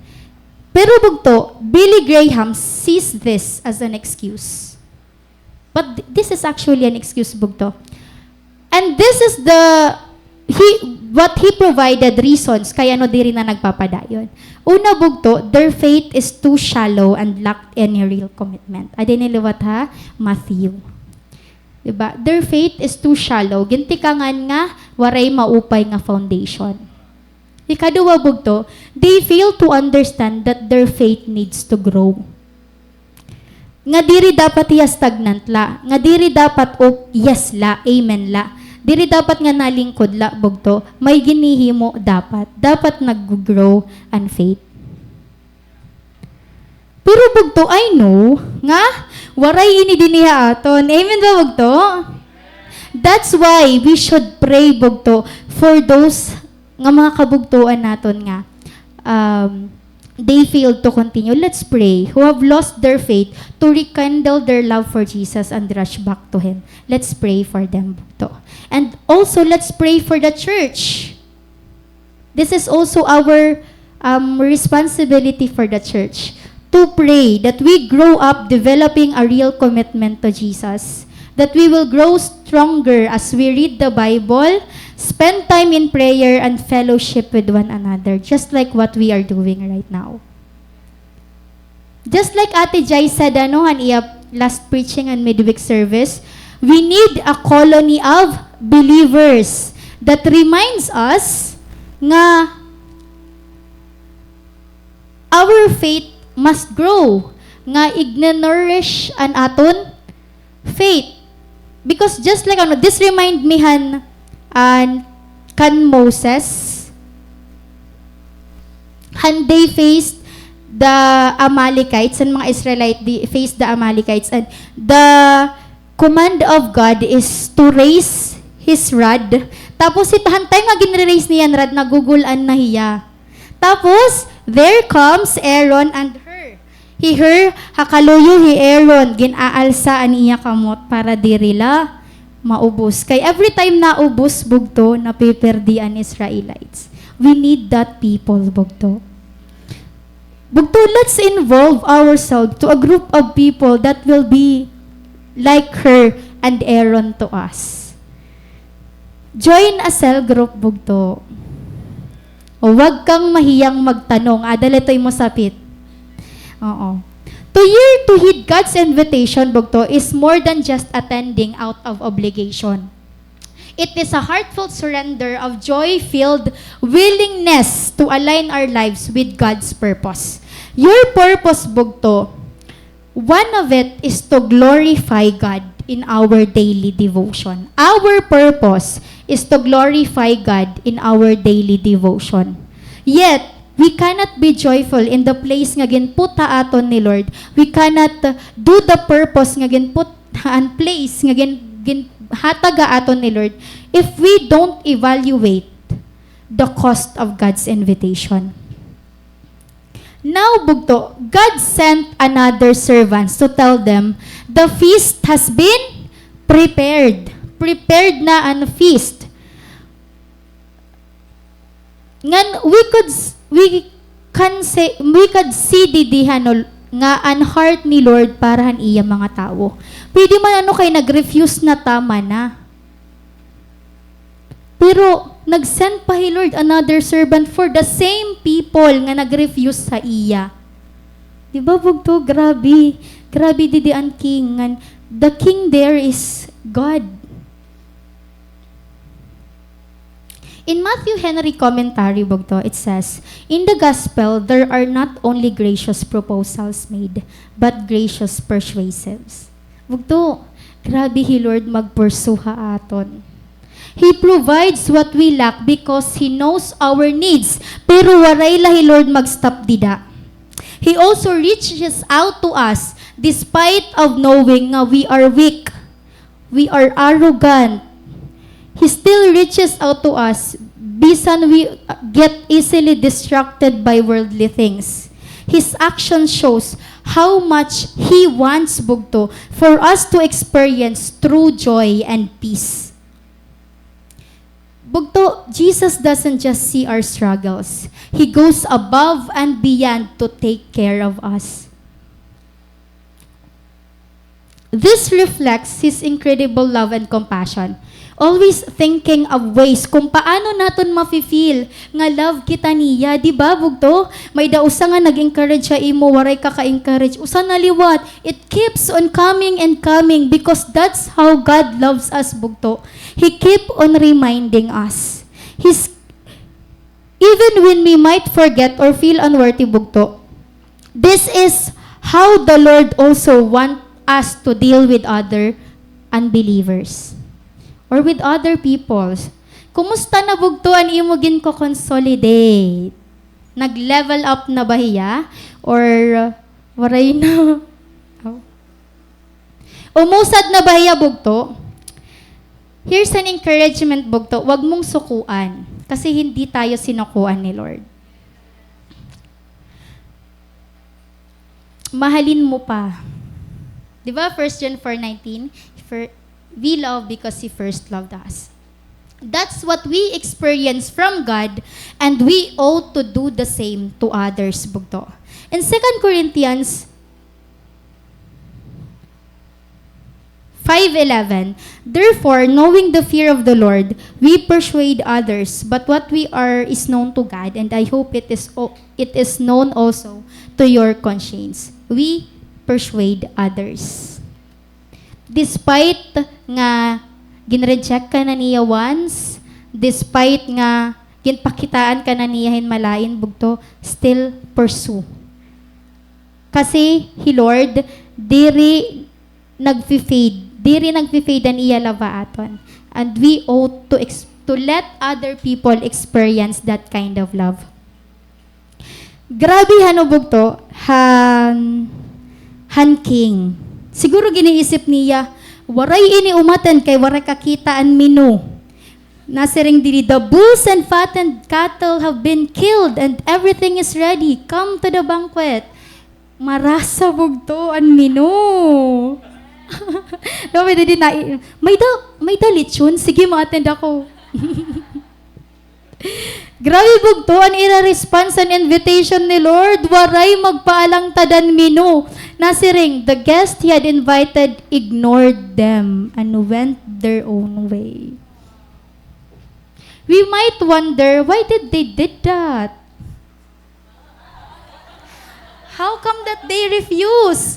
Pero bugto, Billy Graham sees this as an excuse. But th-, this is actually an excuse, bugto. And this is the, he, what he provided reasons kay ano diri na nagpapadayon. Una, bugto, their faith is too shallow and lacked any real commitment. Adi ini liwat ha Matthew. Di ba? Their faith is too shallow. Gintikangan nga waray maupay nga foundation. Ikaduha, bugto, they fail to understand that their faith needs to grow. Nga diri dapat hiya stagnant la, nga diri dapat, "Oh, yes la, amen la." Diri dapat nga nalingkod la, bugto. May ginhihimo dapat. Dapat nag-grow an faith. Pero bugto, I know nga waray ini dinhi ha aton. Amen ba, bugto? That's why we should pray, bugto, for those nga mga kabugtoan naton nga, um, they failed to continue. Let's pray. Who have lost their faith to rekindle their love for Jesus and rush back to Him. Let's pray for them, bugto. And also, let's pray for the church. This is also our, um, responsibility for the church to pray that we grow up developing a real commitment to Jesus, that we will grow stronger as we read the Bible, spend time in prayer, and fellowship with one another, just like what we are doing right now. Just like Ate Jai said, ano, han iya last preaching and midweek service, we need a colony of believers that reminds us nga our faith must grow, nga igne-nourish an aton faith. Because just like, ano, this remind me han, an, kan Moses, han they faced the Amalekites, an mga Israelite, they faced the Amalekites, and the command of God is to raise his rod. Tapos, it-, han time nga ginre-raise niya an rod, nagugul-an na hiya. Tapos, there comes Aaron and Hur. Hi Hur, ha kaluyo hi Aaron, gin-aalsa an iya kamot para diri la maubos. Kay every time naubos, bugto, napiperdi an Israelites. We need that people, bugto. Bugto, let's involve ourselves to a group of people that will be like Hur and Aaron to us. Join a cell group, bugto. O, huwag kang mahiyang magtanong. Ada la ito imo sapit. Oo. To hear, to heed God's invitation, bugto, is more than just attending out of obligation. It is a heartfelt surrender of joy-filled willingness to align our lives with God's purpose. Your purpose, bugto, one of it is to glorify God in our daily devotion. Our purpose is to glorify God in our daily devotion. Yet, We cannot be joyful in the place nga ginput ha aton ni Lord. We cannot, uh, do the purpose nga ginput ha an place nga gin-, ginhatag ha aton ni Lord if we don't evaluate the cost of God's invitation. Now, bugto, God sent another servants to tell them, "The feast has been prepared." Prepared na an feast. Ngan, we could s-, we can say, we could see didi, ano, nga an heart ni Lord para han iya mga tawo. Pwede man, ano, kay nag-refuse na, tama na. Pero nag-send pa hi Lord another servant for the same people nga nag-refuse sa iya. Di ba, bugto? Grabe. Grabe didi an king. Ngan, the king there is God. In Matthew Henry Commentary, bugto, it says, "In the gospel, there are not only gracious proposals made, but gracious persuasives." Bugto, grabe hi Lord mag-pursue ha aton. He provides what we lack because He knows our needs. Pero waray la hi Lord mag-stop dida. He also reaches out to us despite of knowing nga we are weak, we are arrogant. He still reaches out to us bisan we, uh, get easily distracted by worldly things. His action shows how much He wants, bugto, for us to experience true joy and peace. Bugto, Jesus doesn't just see our struggles. He goes above and beyond to take care of us. This reflects His incredible love and compassion. Always thinking of ways kung paano naton mafe-feel nga love kita niya, di ba, bugto? May-ada usa nga nag-encourage ha imo, waray ka ka-encourage. Usa na liwat, it keeps on coming and coming because that's how God loves us, bugto. He keep on reminding us. His, even when we might forget or feel unworthy, bugto, this is how the Lord also want us to deal with other unbelievers or with other peoples. Kumusta na, bugto, an imo ginko-consolidate? Nag-level up na ba hiya? Or, uh, waray na? Aw. Umusad na ba hiya, bugto? Here's an encouragement, bugto. Wag mong sukuan. Kasi hindi tayo sinukuan ni Lord. Mahalin mo pa. Di ba, First John four nineteen, "For we love because He first loved us." That's what we experience from God, and we ought to do the same to others, bugto. In Second Corinthians five eleven, "Therefore, knowing the fear of the Lord, we persuade others, but what we are is known to God, and I hope it is o-, it is known also to your conscience." We persuade others. Despite nga gin-reject ka na niya once, despite nga ginpakitaan ka na niya hin malain, bugto, still pursue. Kasi hi Lord, diri nagfi-fade, diri nagfi-fade an iya love ha aton. And we ought to ex-, to let other people experience that kind of love. Grabe, hano, bugto, han, han king. Siguro giniisip niya, "Waray ini umattend kay waray kakita an menu." Nasiring didi, "The bulls and fattened cattle have been killed and everything is ready. Come to the banquet." Marasa, bugto, an menu. Grabe didi na, "May-ada, may-ada lechon? Sige, ma-attend ako." Grabe, bugto, an ira response han invitation ni Lord, waray magpaalangtad han menu. Nasiring, "The guest He had invited ignored them and went their own way." We might wonder, why did they did that? How come that they refuse?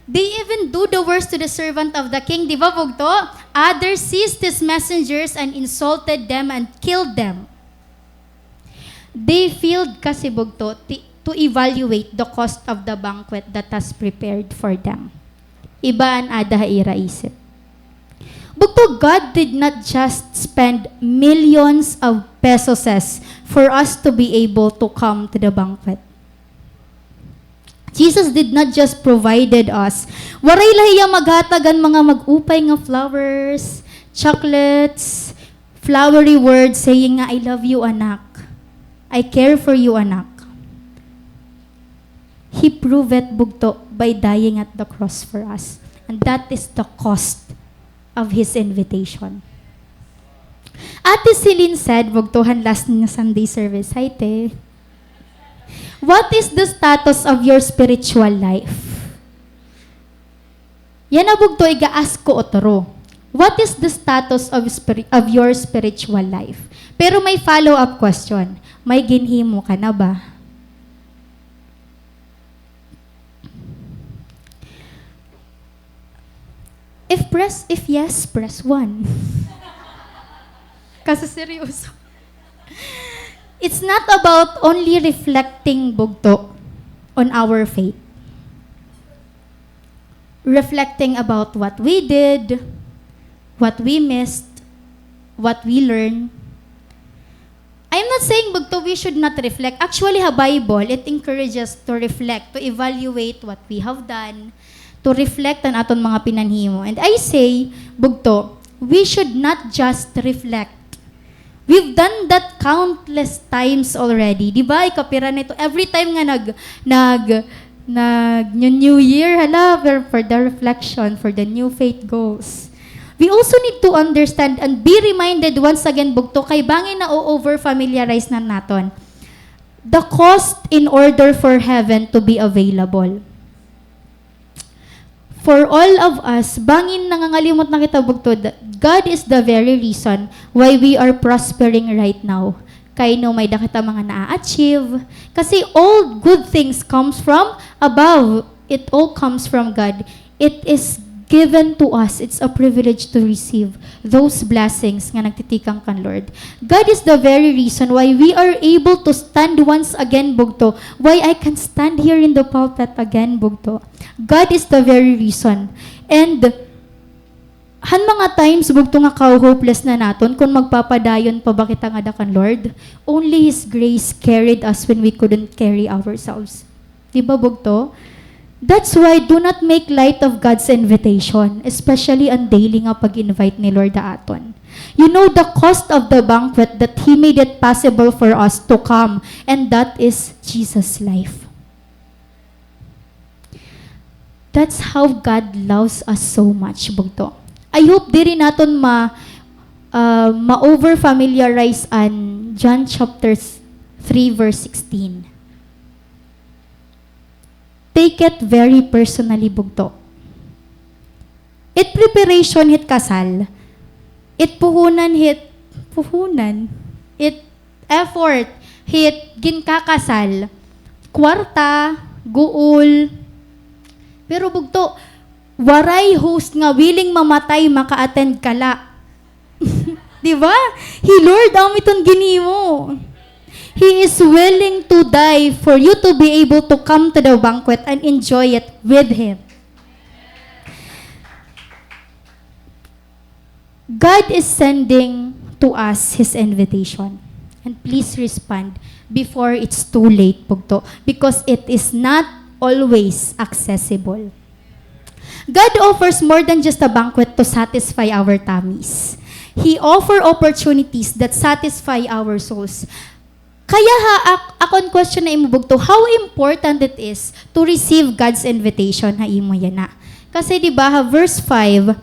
They even do the worst to the servant of the king. Di ba, bugto? Others seized his messengers and insulted them and killed them. They failed kasi, bugto, ti-, to evaluate the cost of the banquet that has prepared for them. Iba an ada ha ira isip. Bugto, God did not just spend millions of pesos for us to be able to come to the banquet. Jesus did not just provided us. Waray la hiya maghatag han mga mag-upay nga flowers, chocolates, flowery words saying nga, "I love you, anak. I care for you, anak." He proved it, bugto, by dying at the cross for us. And that is the cost of His invitation. Ate Celine said, bugto, han last nga Sunday service, hi, te. What is the status of your spiritual life? Yana, bugto, iga-ask ko otro. What is the status of spiri-, of your spiritual life? Pero may follow-up question. May ginhimo ka na ba? If press, if yes, press one. Kasi seryoso. It's not about only reflecting, bugto, on our faith. Reflecting about what we did, what we missed, what we learned. I'm not saying, bugto, we should not reflect. Actually, ha Bible, it encourages to reflect, to evaluate what we have done, to reflect an aton mga pinanhimo. And I say, bugto, we should not just reflect. We've done that countless times already. Di ba? Ikapira na ito. Every time nga nag, nag, nag New, New Year, hala, for, for the reflection, for the new faith goals. We also need to understand and be reminded once again, bugto, kay bangin na-over-familiarize na naton. The cost in order for heaven to be available. For all of us, bangin nangangalimot na kita, bugto, that God is the very reason why we are prospering right now. Kay no may da kita mga naa-achieve. Kasi all good things comes from above. It all comes from God. It is given to us. It's a privilege to receive those blessings nga nagtitikang kan Lord. God is the very reason why we are able to stand once again, bugto. Why I can stand here in the pulpit again, bugto. God is the very reason. And han mga times, bugto, nga kaw-hopeless na naton kon magpapadayon pa ba kita ngada kan Lord, only His grace carried us when we couldn't carry ourselves. Di ba, bugto? That's why do not make light of God's invitation, especially an daily nga pag-invite ni Lord ha aton. You know the cost of the banquet that He made it possible for us to come, and that is Jesus' life. That's how God loves us so much, bugto. I hope diri naton ma-, ah, ma-over-familiarize an John chapter three, verse sixteen. Take it very personally, bugto. It preparation hit kasal. It puhunan hit, puhunan. It effort hit ginkakasal. Kwarta, guol. Pero bugto, waray host nga willing mamatay maka-attend kala. Di ba? Hi Lord, amo iton ginhimo. He is willing to die for you to be able to come to the banquet and enjoy it with Him. God is sending to us His invitation. And please respond before it's too late, bugto, because it is not always accessible. God offers more than just a banquet to satisfy our tummies. He offer opportunities that satisfy our souls. Kaya ha, ak-, akon question ha imo, bugto, how important it is to receive God's invitation ha imo yana. Kasi, di ba, ha verse five,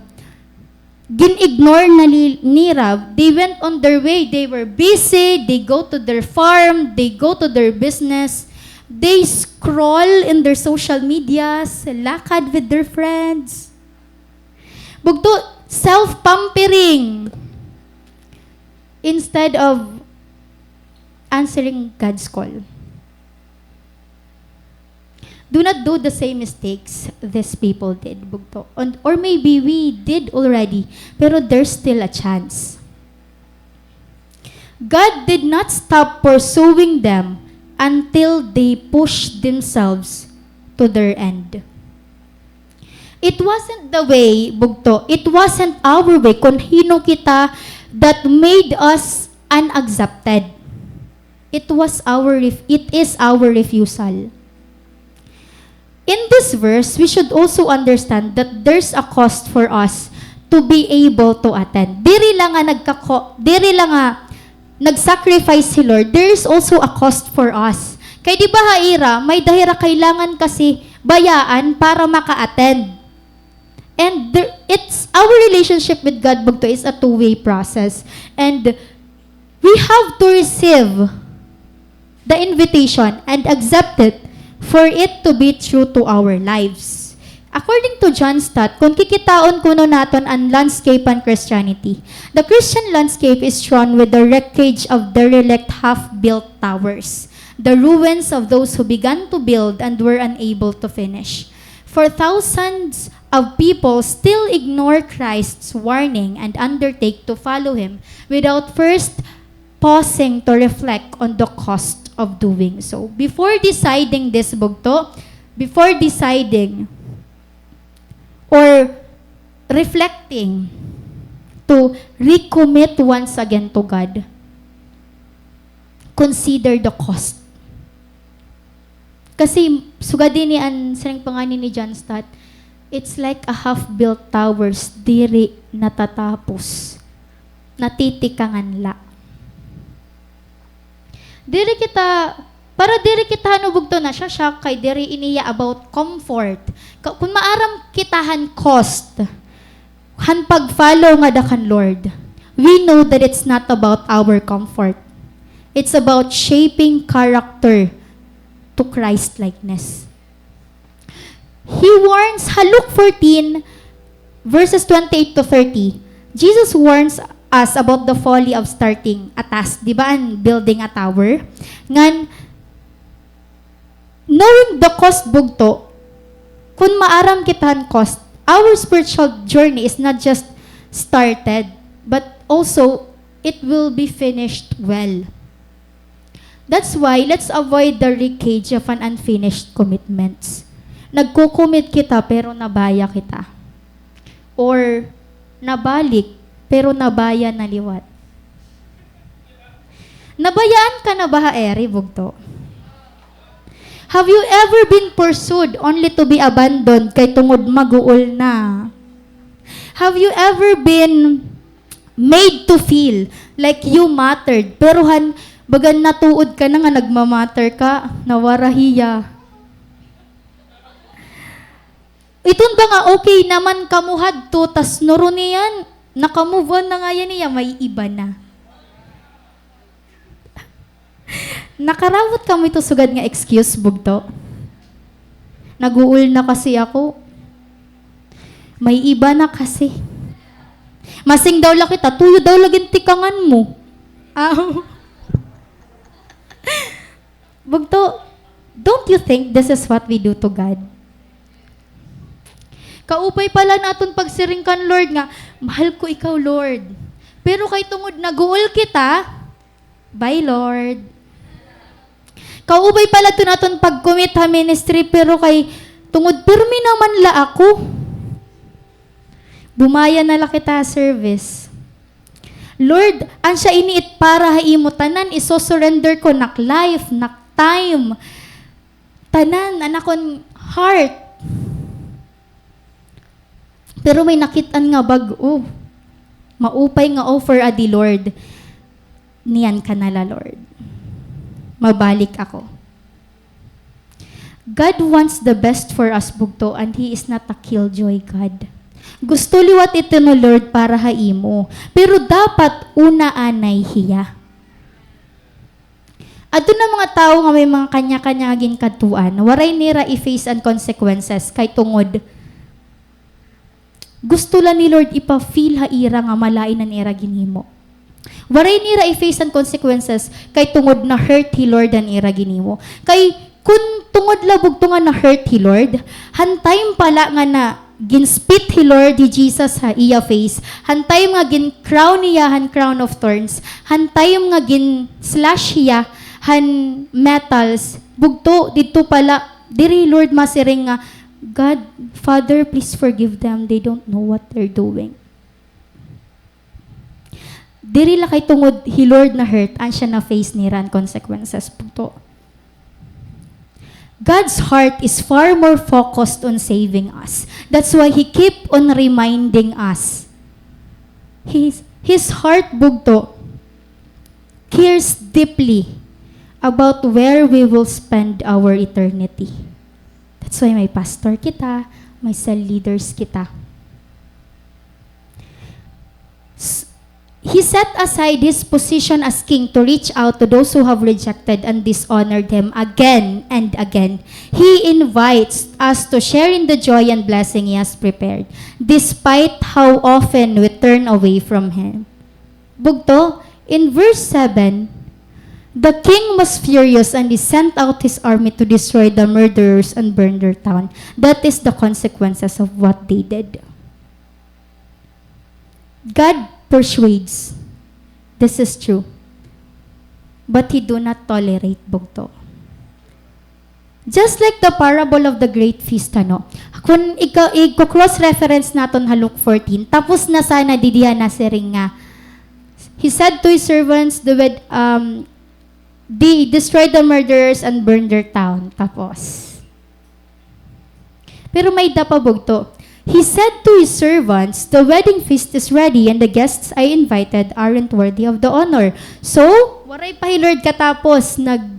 gin-ignore na ni-, nira, they went on their way, they were busy, they go to their farm, they go to their business, they scroll in their social medias, lakad with their friends. Bugto, self-pampering instead of answering God's call. Do not do the same mistakes these people did, bugto. And, or maybe we did already, pero there's still a chance. God did not stop pursuing them until they pushed themselves to their end. It wasn't the way, bugto. It wasn't our way kon hin-o kita that made us unaccepted. It was our ref-, it is our refusal. In this verse, we should also understand that there's a cost for us to be able to attend. Diri la nga nagkako-, diri la nga nag-sacrifice hi Lord, there is also a cost for us. Kay di ba ha ira, may-ada hira kailangan kasi bayaan para maka-attend. And there, it's, our relationship with God, bugto, is a two-way process. And we have to receive the invitation and accept it for it to be true to our lives. According to John Stott, kon kikitaon kuno naton an landscape han Christianity, the Christian landscape is strewn with the wreckage of derelict half-built towers, the ruins of those who began to build and were unable to finish. For thousands of people still ignore Christ's warning and undertake to follow him without first pausing to reflect on the cost of doing so. Before deciding this, bugto, before deciding or reflecting to recommit once again to God, consider the cost. Kasi sugad ini an siring pa ngani ni John Stott, it's like a half-built towers, diri natatapos. Natitikangan la. Diri kita, para diri kita, ano, bugto, nasya-shock kay diri ini iya about comfort. Ka-, kun maaram kita han cost han pag-follow ngada kan Lord, we know that it's not about our comfort. It's about shaping character to Christ-likeness. He warns, ha Luke fourteen, verses twenty-eight to thirty, Jesus warns us about the folly of starting a task. Di ba, an building a tower? Ngan, knowing the cost, bugto, kun maaram kita han cost, our spiritual journey is not just started, but also it will be finished well. That's why, let's avoid the wreckage of an unfinished commitments. Nagko-commit kita, pero nabaya kita. Or, nabalik, pero nabaya na liwat. Nabayaan ka na ba ha iri, bugto? Have you ever been pursued only to be abandoned kay tungod maguol na? Have you ever been made to feel like you mattered, pero han bagan natuod ka na nga nagmamatter ka, nawara hiya? Iton ba nga okay naman kamo hadto, tas nuro niyan, naka-move on na ngayan hiya, may iba na. Nakarawot kamo ito sugad nga excuse, bugto? Naguol na kasi ako. May iba na kasi. Masing daw la kita, tuyo daw la gin tikangan mo. Aw. Bugto, don't you think this is what we do to God? Kaupay pa la an aton pagsiring kan Lord nga, "Mahal ko ikaw, Lord." Pero kay tungod naguol kita, "Bye, Lord." Kaupay pa la adto an aton pag-commit ha ministry, pero kay tungod pirmi naman la ako, bumaya na la kita ha service. Lord, asya ini it para ha imo tanan, iso-surrender ko nak life, nak time, tanan an akon heart. Pero may nakit-an nga bag-o. Maupay nga offer adi, Lord. Niyan ka na la, Lord. Mabalik ako. God wants the best for us, bugto, and He is not a killjoy God. Gusto liwat ito ni Lord para ha imo. Pero dapat una anay hiya. Adto na mga tawo nga may mga kanya-kanya nga ginkadtuan, waray nira i-face an consequences kay tungod gusto la ni Lord ipa-feel ha ira nga malain an ira ginhimo. Waray nira i-face an consequences kay tungod na-hurt hi Lord han ira ginhimo. Kay kun tungod la bugto nga na-hurt hi Lord, han time pa la nga na gin-spit hi Lord hi Jesus ha iya face, han time nga gin-crown hiya han crown of thorns, han time nga gin-slash hiya han metals, bugto, didto pa la, diri hi Lord masiring nga, "God, Father, please forgive them. They don't know what they're doing." Diri la kay tungod hi Lord na-hurt, an siya na-face nira an consequences, bugto. God's heart is far more focused on saving us. That's why He keep on reminding us. His, His heart, bugto, cares deeply about where we will spend our eternity. That's why may pastor kita, may cell leaders kita. S-, He set aside His position as king to reach out to those who have rejected and dishonored Him again and again. He invites us to share in the joy and blessing He has prepared, despite how often we turn away from Him. Bugto, in verse seven, the king was furious and he sent out his army to destroy the murderers and burn their town. That is the consequences of what they did. God persuades. This is true. But He do not tolerate, bugto. Just like the parable of the great feast, ano? Kun ika-, iko-cross-reference naton ha Luke fourteen, tapos na sana didi ha nasiring nga, He said to His servants, the wed-, um, they destroyed the murderers and burned their town. Tapos, pero may-ada pa, bugto. He said to His servants, "The wedding feast is ready and the guests I invited aren't worthy of the honor." So, waray pa hi Lord katapos, nag-,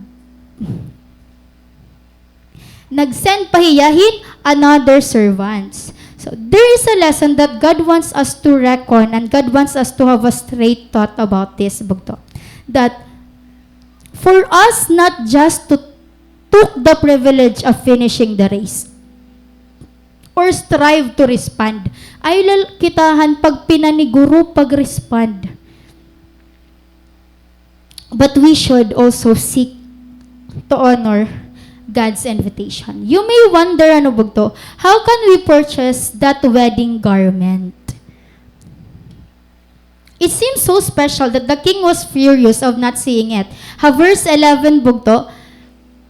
nag-send pa hiya hin another servants. So, there is a lesson that God wants us to reckon and God wants us to have a straight thought about this, bugto. That for us not just to took the privilege of finishing the race or strive to respond. Ayaw la kita han pagpinaniguro pag-respond. But we should also seek to honor God's invitation. You may wonder, ano, bugto, how can we purchase that wedding garment? It seems so special that the king was furious of not seeing it. Ha verse eleven, bugto,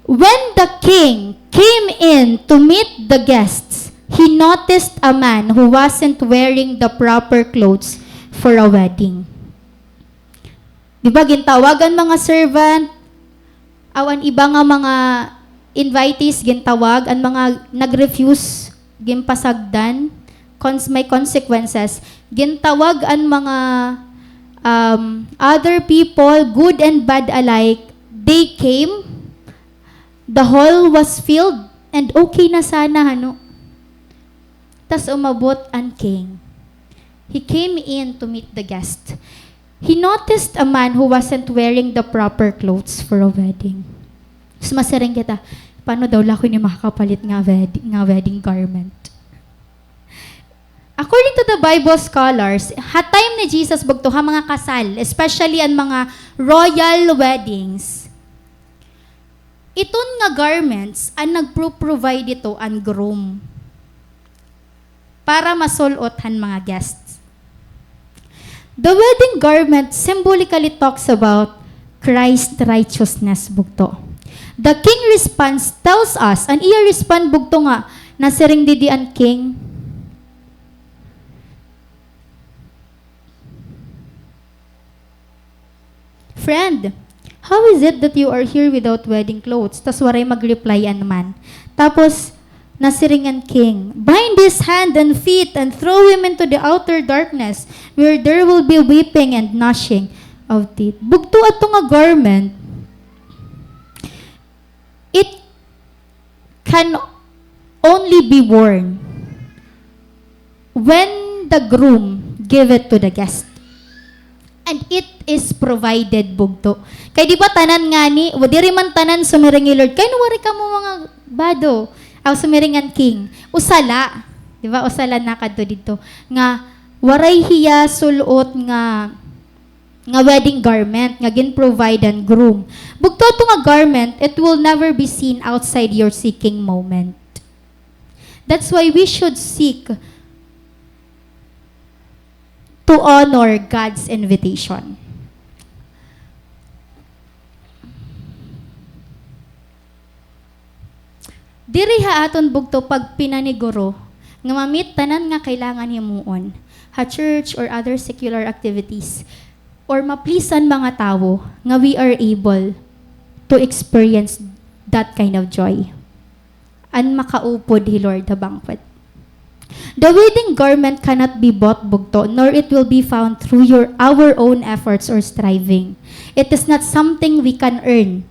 when the king came in to meet the guests, he noticed a man who wasn't wearing the proper clothes for a wedding. Di ba, gintawag an mga servant, aw, an iba nga mga invitees gintawag, an mga nag-refuse, ginpasagdan, cons-, may consequences. Gintawag an mga, um, other people, good and bad alike, they came, the hall was filled, and okay na sana, hano? Tas umabot an king. He came in to meet the guest. He noticed a man who wasn't wearing the proper clothes for a wedding. So, masiring kita, "Paano daw la ako ini makakapalit nga wed-, nga wedding garment?" According to the Bible scholars, ha time ni Jesus, bugto, ha mga kasal, especially an mga royal weddings, iton nga garments an nagpro-provide ito an groom para masul-ot han mga guests. The wedding garment symbolically talks about Christ's righteousness, bugto. The king response tells us, an iya respond, bugto, nga nasiring didi an king, "Friend, how is it that you are here without wedding clothes?" Tas waray mag-reply an man. Tapos, nasiring an king, "Bind his hand and feet and throw him into the outer darkness, where there will be weeping and gnashing of teeth." Bugto, ato nga garment, it can only be worn when the groom give it to the guest. And it is provided, bugto. Kay di ba tanan ngani, wa-, diri man tanan sumiring hi Lord, "Kay ano waray kamo mga bado?" Aw, sumiring an king. Usa la. Di ba? Usa la nakadto didto. Nga, waray hiya sul-ot nga nga wedding garment nga gin-provide an groom. Bugto, ato nga garment, it will never be seen outside your seeking moment. That's why we should seek to honor God's invitation. Diri ha aton bugto pagpinaniguro nga ma-meet tanan nga kailangan himuon ha church or other secular activities or ma-please an mga tawo nga we are able to experience that kind of joy. An makaupod hi Lord ha banquet. The wedding garment cannot be bought, bugto, nor it will be found through your, our own efforts or striving. It is not something we can earn.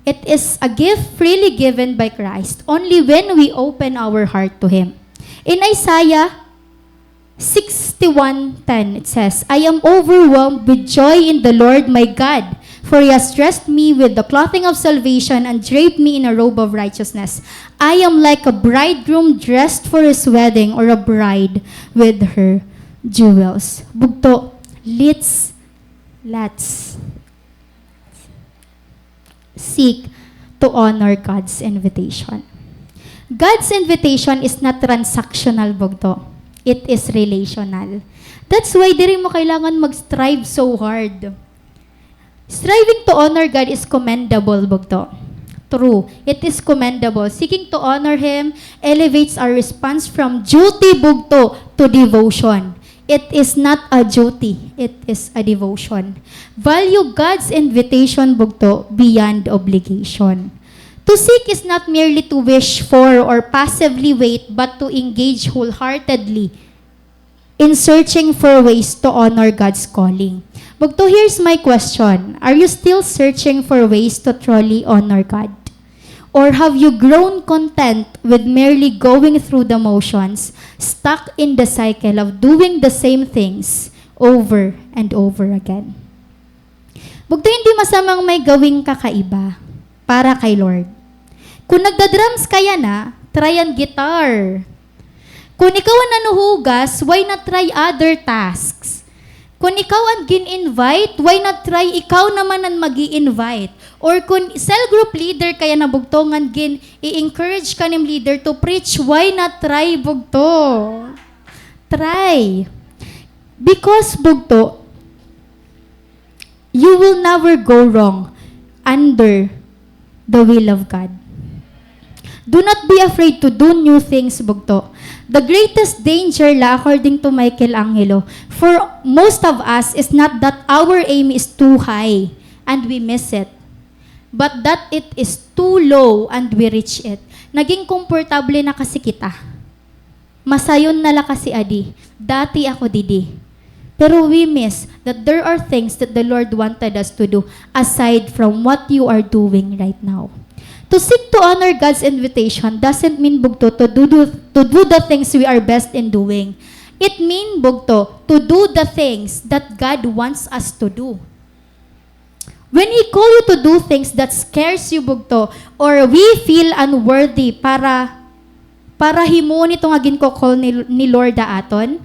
It is a gift freely given by Christ only when we open our heart to Him. In Isaiah sixty-one ten, it says, "I am overwhelmed with joy in the Lord my God, for He has dressed me with the clothing of salvation and draped me in a robe of righteousness. I am like a bridegroom dressed for his wedding, or a bride with her jewels." Bugto, let's, let's seek to honor God's invitation. God's invitation is not transactional, bugto. It is relational. That's why diri mo kailangan mag-strive so hard. Striving to honor God is commendable, bugto. True, it is commendable. Seeking to honor Him elevates our response from duty, bugto, to devotion. It is not a duty, it is a devotion. Value God's invitation, bugto, beyond obligation. To seek is not merely to wish for or passively wait, but to engage wholeheartedly in searching for ways to honor God's calling. Bugto, here's my question. Are you still searching for ways to truly honor God? Or have you grown content with merely going through the motions, stuck in the cycle of doing the same things over and over again? Bugto, hindi masamang may gawing kakaiba para kay Lord. Kung nagda-drums ka yana, try an guitar. Kung ikaw an nanuhugas, why not try other tasks? Kung ikaw an gin-invite, why not try ikaw naman an mag-i-invite? Or kung cell group leader ka yana, bugto, ngan gin-i-encourage ka nim leader to preach, why not try, bugto? Try. Because, bugto, you will never go wrong under the will of God. Do not be afraid to do new things, bugto. The greatest danger la, according to Michelangelo, for most of us is not that our aim is too high and we miss it, but that it is too low and we reach it. Naging komportable na kasi kita. Masayon na la kasi adi. Dati ako didi. Pero we miss that there are things that the Lord wanted us to do aside from what you are doing right now. To seek to honor God's invitation doesn't mean, bugto, to do, do, to do the things we are best in doing. It mean, bugto, to do the things that God wants us to do. When He call you to do things that scares you, bugto, or we feel unworthy para, para himuon ito nga ginko-call ni, ni Lord ha aton,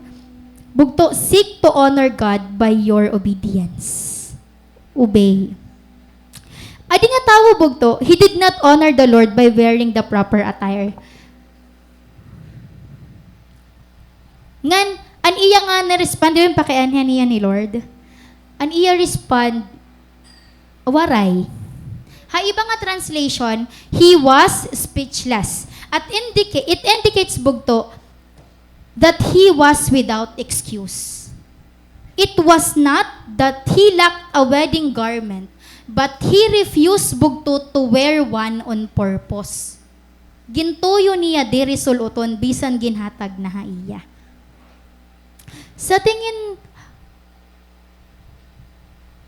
bugto, seek to honor God by your obedience. Obey. Adi nga tawo, bugto, he did not honor the Lord by wearing the proper attire. Ngan, an iya nga na-respond, di ba, pakianhan niya ni Lord? An iya respond, waray. Ha iba nga translation, he was speechless. At indica-, it indicates, bugto, that he was without excuse. It was not that he lacked a wedding garment, but he refused, bugto, to wear one on purpose. Gintuyo niya diri sul-uton bisan ginhatag na ha iya. Sa tingin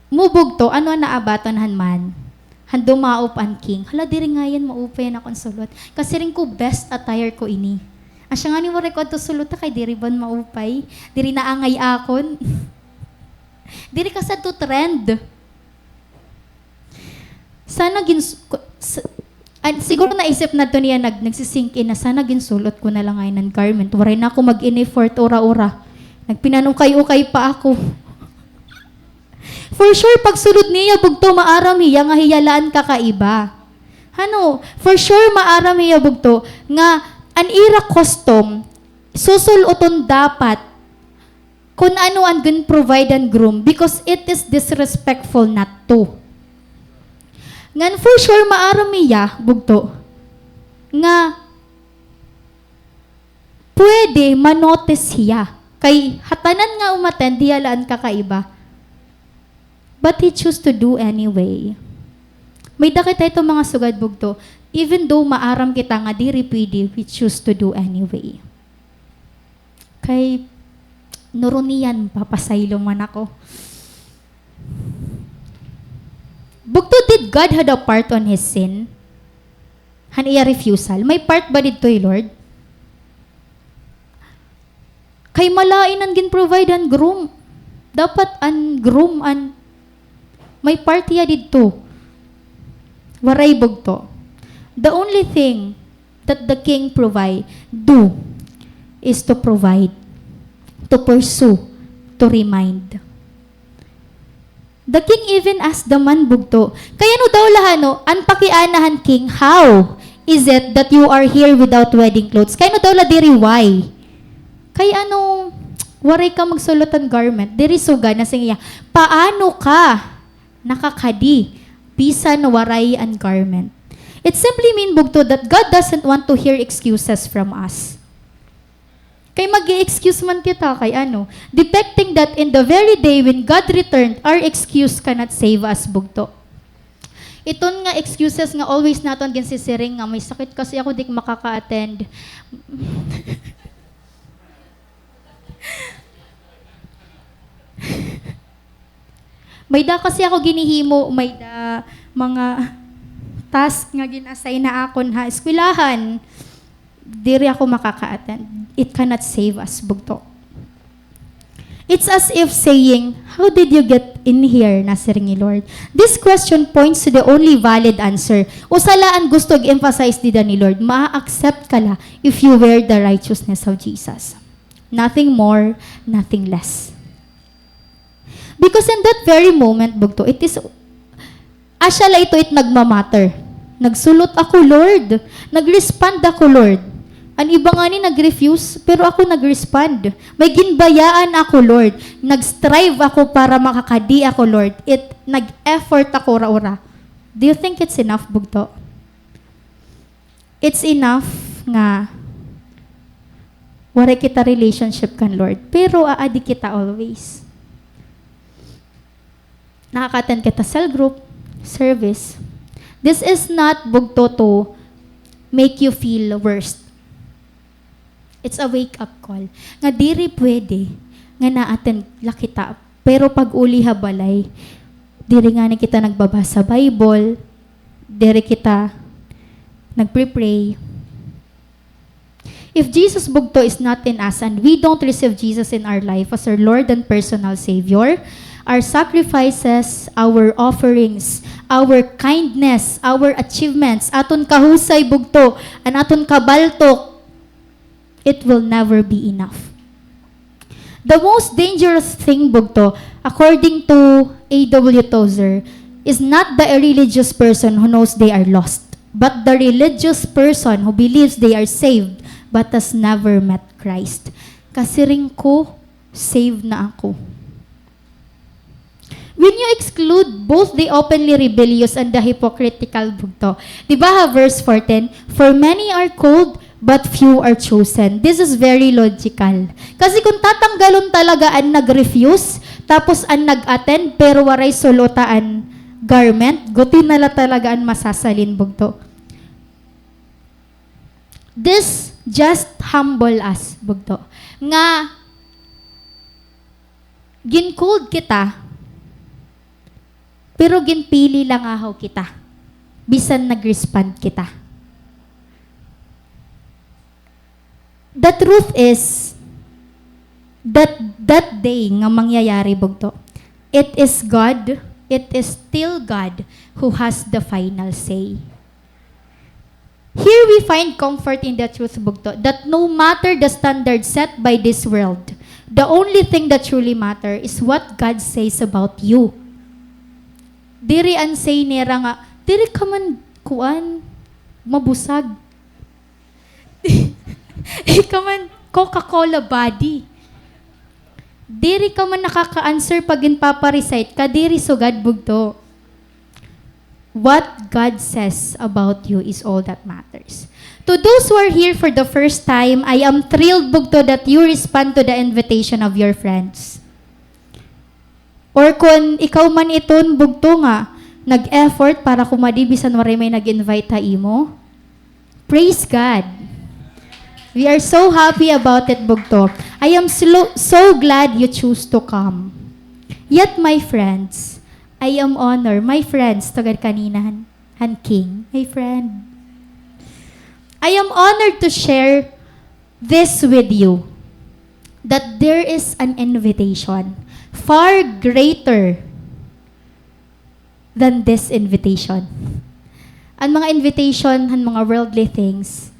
mo, bugto, ano an naabatan han man? Han dumaop an king. Hala, diri ngay-an maupay an akon sul-ot. Kasiring ko, best attire ko ini. Asya ngani waray ko adto sul-ot ha kay diri ba maupay? Diri naangay akon. Diri kasi adto trend. Sana gins-, ku-, s-, an-, siguro naisip na to niya, nag-, nagsi-sink in na, "Sana ginsul-ot ko na la ngay-an an garment. Waray na ako mag-ineffort, ura-ura. Nagpinanukay-ukay pa ako." For sure, pagsulod niya, bugto, maaram hiya nga hiya la an kakaiba. Hano, for sure, maaram hiya, bugto, nga an ira custom, susul-uton dapat kun ano an gin-provide an groom because it is disrespectful not to. Ngan for sure, maaram hiya, bugto, nga Pwede ma-notice hiya. Kay ha tanan nga umattend, hiya la an kakaiba. But he choose to do anyway. May-ada kita ito mga sugad, bugto. Even though maaram kita nga diri pwede, we choose to do anyway. Kay, nuruniyan, papasaylo man ako. Bugto, did God had a part on his sin? Han iya refusal. May part ba didto hi Lord? Kay malain an gin-provide han groom. Dapat an groom an may part hiya didto. Waray, bugto. The only thing that the king provide, do, is to provide, to pursue, to remind. The king even asked the man, bugto. Kay ano daw la, ano, an pakiana han king, "How is it that you are here without wedding clothes?" Kay ano daw la diri, why? Kay ano, waray ka magsulot han garment. Diri sugad, nasiring hiya, paano ka nakakadi bisan waray an garment? It simply mean, bugto, that God doesn't want to hear excuses from us. Kay mag-i-excuse man kita kay ano, depicting that in the very day when God returned, our excuse cannot save us, bugto. Iton nga excuses nga always naton ginsisiring nga, "May sakit kasi ako, di ko makaka-attend." May-ada kasi ako ginhihimo, may-ada mga task nga gin-assign ha akon ha eskwelahan. Diri ako makaka-attend. It cannot save us, bugto. It's as if saying, "How did you get in here?" nasiring ni Lord. This question points to the only valid answer. Usa la an gusto ig-emphasize dida ni Lord, maa-accept ka la if you wear the righteousness of Jesus. Nothing more, nothing less. Because in that very moment, bugto, it is, asya la ito it nagmamatter. Nagsulot ako, Lord. Nag-respond ako, Lord. An iba ngani nag-refuse, pero ako nag-respond. May ginbayaan ako, Lord. Nag-strive ako para makakadi ako, Lord. It, nag-effort ako, ura-ura. Do you think it's enough, bugto? It's enough nga waray kita relationship kan Lord, pero aadi kita always. Nakaka-attend kita cell group, service. This is not, bugto, to make you feel worse. It's a wake-up call nga diri pwede nga na-attend la kita, pero pag-uli ha balay, diri ngani kita nagbabasa Bible, diri kita nagpre-pray. If Jesus, bugto, is not in us and we don't receive Jesus in our life as our Lord and personal Savior, our sacrifices, our offerings, our kindness, our achievements, aton kahusay, bugto, an aton kabaltok, it will never be enough. The most dangerous thing, bugto, according to A W Tozer, is not the irreligious person who knows they are lost, but the religious person who believes they are saved but has never met Christ. Kasiring ko, save na ako. When you exclude both the openly rebellious and the hypocritical, bugto. Di ba ha verse fourteen, "For many are called, but few are chosen." This is very logical. Kasi kung tatanggalon talaga an nag-refuse, tapos an nag-attend, pero waray sul-ota an garment, guti na la talaga an masasalin, bugto. This just humble us, bugto. Nga, gin-called kita, pero ginpili la ngahaw kita, bisan nag-respond kita. The truth is that that day nga mangyayari, bugto, it is God, it is still God who has the final say. Here we find comfort in the truth, bugto, that no matter the standard set by this world, the only thing that truly matter is what God says about you. Diri an say nira nga, "Diri ka man, kuan, mabusag. Diri ka man Coca-Cola body. Diri ka man nakaka-answer pag ginpapa-recite ka, diri sugad, bugto." What God says about you is all that matters. To those who are here for the first time, I am thrilled, bugto, that you respond to the invitation of your friends. Or kon ikaw man iton, bugto, nga nag-effort para kumadi bisan waray may nag-invite ha imo, praise God. We are so happy about it, bugto. I am slo-, so glad you choose to come. Yet, my friends, I am honored. My friends, tugad kanina han, han King. My friend. I am honored to share this with you, that there is an invitation far greater than this invitation. An mga invitation han mga worldly things,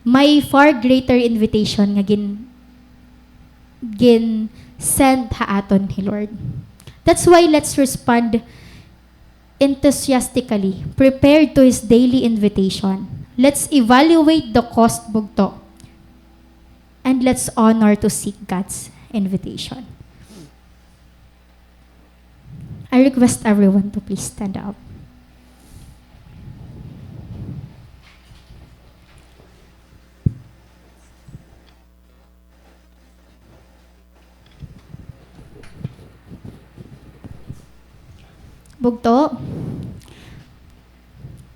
may far greater invitation nga gin-, gin-send ha aton ni Lord. That's why let's respond enthusiastically, prepared to His daily invitation. Let's evaluate the cost, bugto. And let's honor to seek God's invitation. I request everyone to please stand up. Bugto,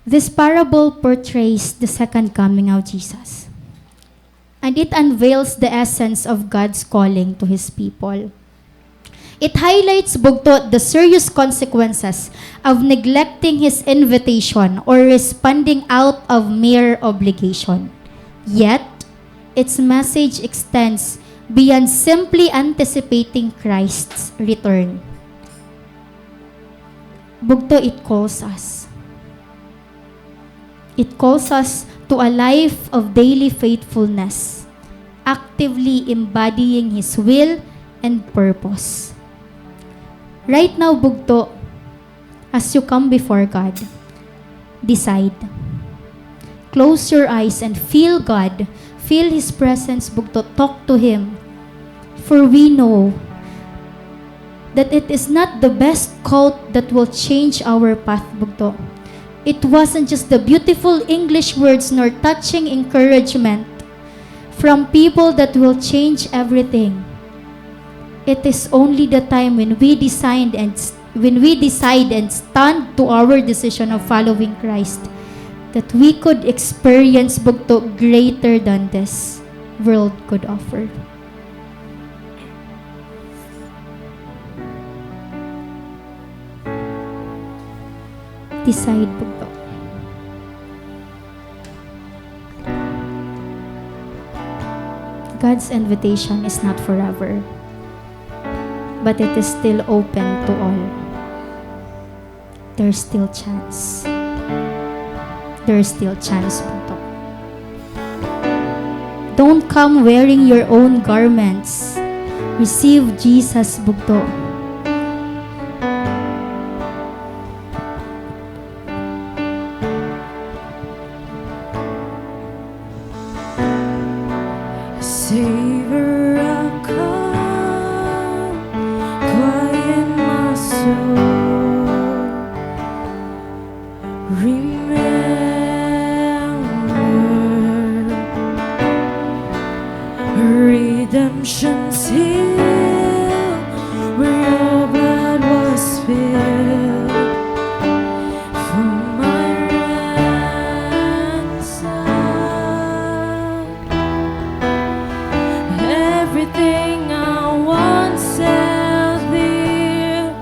this parable portrays the second coming of Jesus, and it unveils the essence of God's calling to His people. It highlights, bugto, the serious consequences of neglecting His invitation or responding out of mere obligation. Yet, its message extends beyond simply anticipating Christ's return. Bugto, it calls us. It calls us to a life of daily faithfulness, actively embodying His will and purpose. Right now, bugto, as you come before God, decide. Close your eyes and feel God. Feel His presence, bugto. Talk to Him. For we know that it is not the best quote that will change our path, bugto. It wasn't just the beautiful English words nor touching encouragement from people that will change everything. It is only the time when we decide and s-, when we decide and stand to our decision of following Christ that we could experience, bugto, greater than this world could offer. Decide, bugto. God's invitation is not forever, but it is still open to all. There's still chance. There's still chance, bugto. Don't come wearing your own garments. Receive Jesus, bugto. Savor a calm, quiet my soul. Remember redemption's hill, where your blood was spilled for my ransom. Everything I once held dear,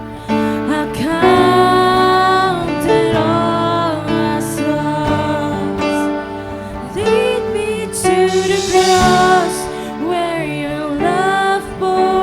I count it all as lost. Lead me to the cross where your love poured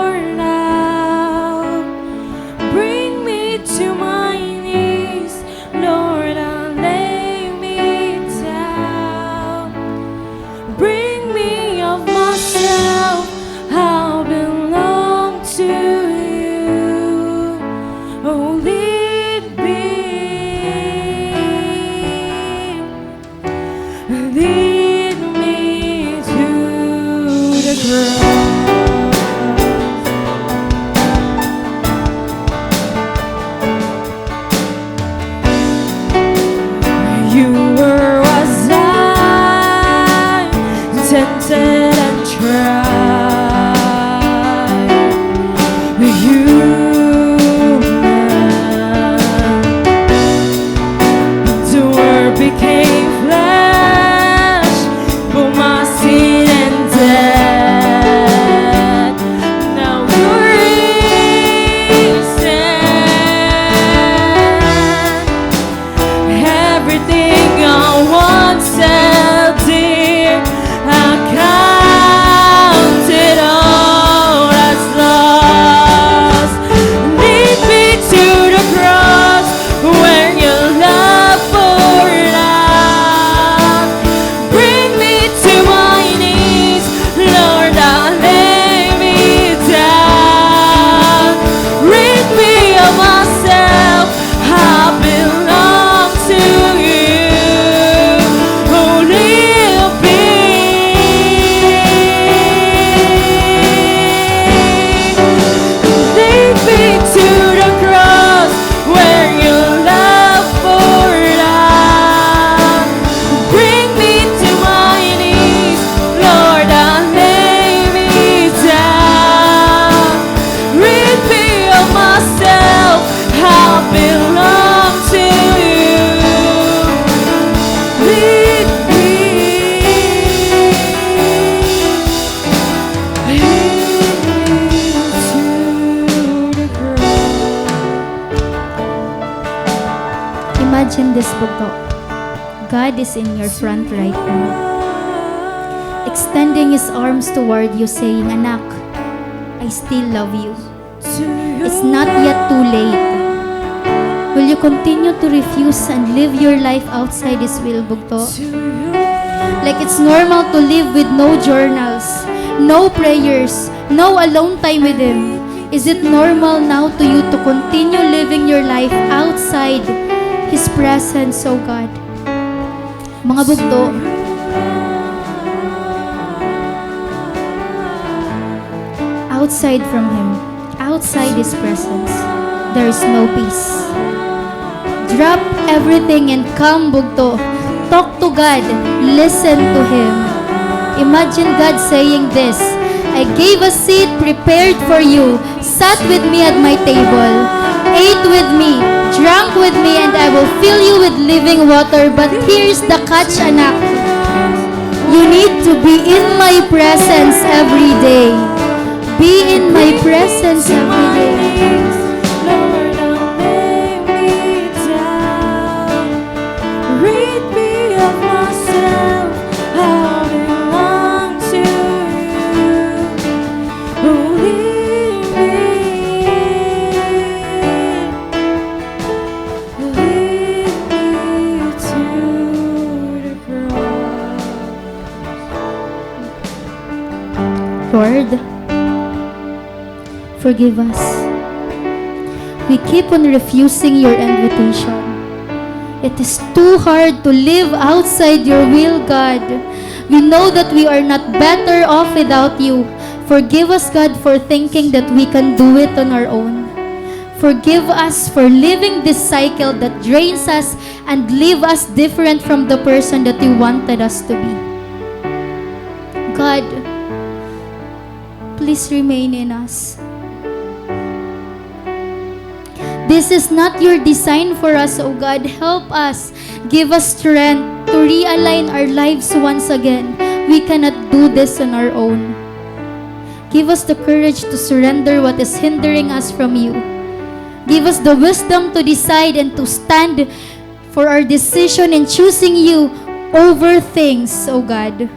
Imagine this, bugto. God is in your front right now, extending His arms toward you, saying, "Anak, I still love you. It's not yet too late." Will you continue to refuse and live your life outside His will, bugto? Like it's normal to live with no journals, no prayers, no alone time with Him. Is it normal now to you to continue living your life outside His presence, oh God? Mga bugto, outside from Him, outside His presence, there is no peace. Drop everything and come, bugto. Talk to God. Listen to Him. Imagine God saying this, "I gave a seat prepared for you. Sat with me at my table. Ate with me. Drank with me, and I will fill you with living water." But here's the catch, anak. You need to be in my presence every day. Be in my presence every day. Lord, don't let me down. Rid me of myself. I belong to you. Lead me in. Lead me to the cross. Lord, forgive us. We keep on refusing your invitation. It is too hard to live outside your will, God. We know that we are not better off without you. Forgive us, God, for thinking that we can do it on our own. Forgive us for living this cycle that drains us and leave us different from the person that you wanted us to be. God, please remain in us. This is not your design for us, O God. Help us. Give us strength to realign our lives once again. We cannot do this on our own. Give us the courage to surrender what is hindering us from you. Give us the wisdom to decide and to stand for our decision in choosing you over things, O God.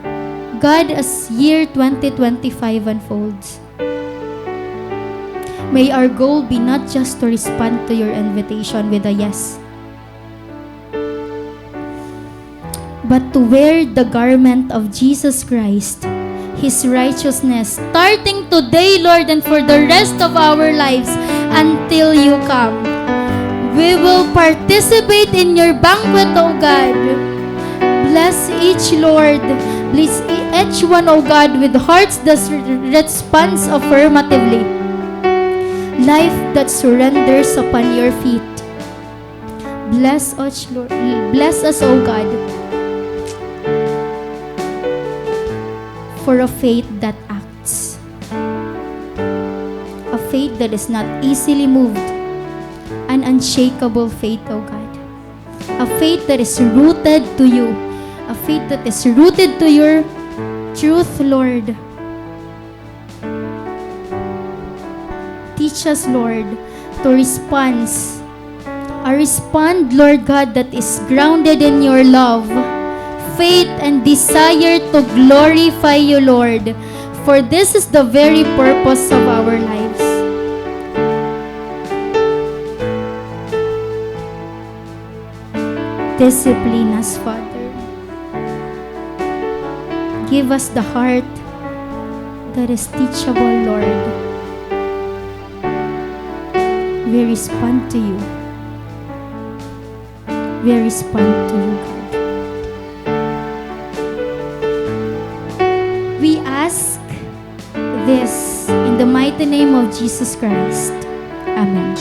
God, as year twenty twenty-five unfolds, may our goal be not just to respond to your invitation with a yes, but to wear the garment of Jesus Christ, His righteousness, starting today, Lord, and for the rest of our lives until you come. We will participate in your banquet, O God. Bless each, Lord. Bless e-, each one, O God, with hearts that re-, responds affirmatively. Life that surrenders upon your feet. Bless us, Lord. Bless us, O God, for a faith that acts. A faith that is not easily moved. An unshakable faith, O God. A faith that is rooted to you. A faith that is rooted to your truth, Lord. Teach us, Lord, to respond. A respond, Lord God, that is grounded in your love, faith, and desire to glorify you, Lord. For this is the very purpose of our lives. Discipline us, Father. Give us the heart that is teachable, Lord. We respond to you. We respond to you, God. We ask this in the mighty name of Jesus Christ. Amen.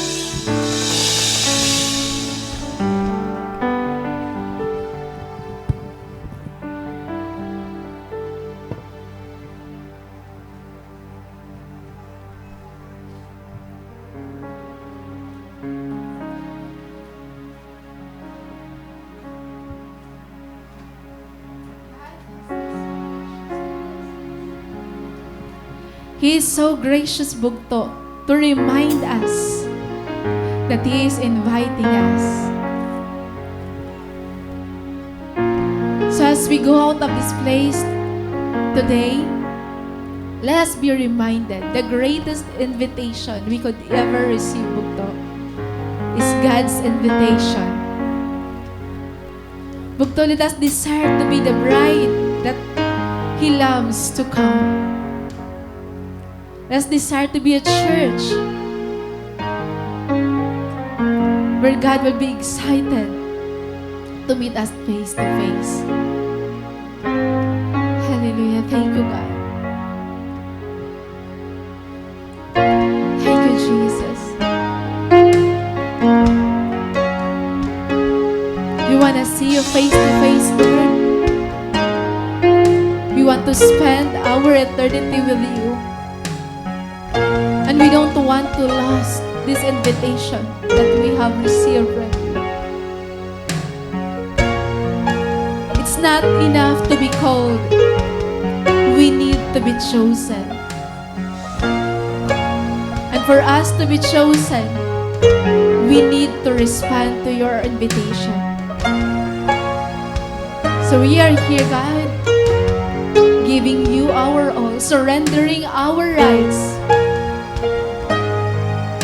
He is so gracious, bugto, to remind us that He is inviting us. We go out of this place today, let us be reminded the greatest invitation we could ever receive, bugto, is God's invitation. Bugto, let us desire to be the bride that He loves to come. Let us desire to be a church where God will be excited to meet us face to face. Hallelujah. Thank you, God. Thank you, Jesus. We want to see you face to face, Lord. We want to spend our eternity with you. And we don't want to lose this invitation that we have received from you. It's not enough to be called. We need to be chosen. And for us to be chosen, we need to respond to your invitation. So we are here, God, giving you our all, surrendering our rights,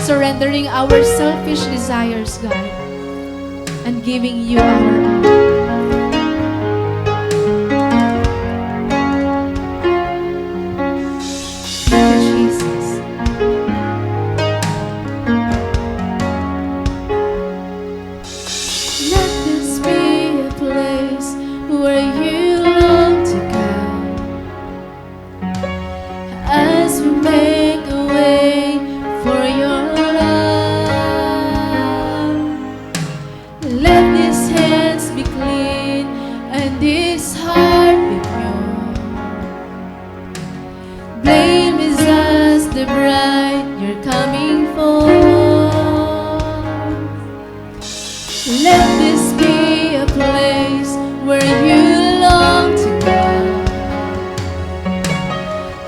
surrendering our selfish desires, God, and giving you our all. Thank you, Jesus. Let this be a place where you long to come as we make a way for your love. Let these hands be clean and this heart be pure. Blameless as the bride you're coming for. Let this be a place where you long to come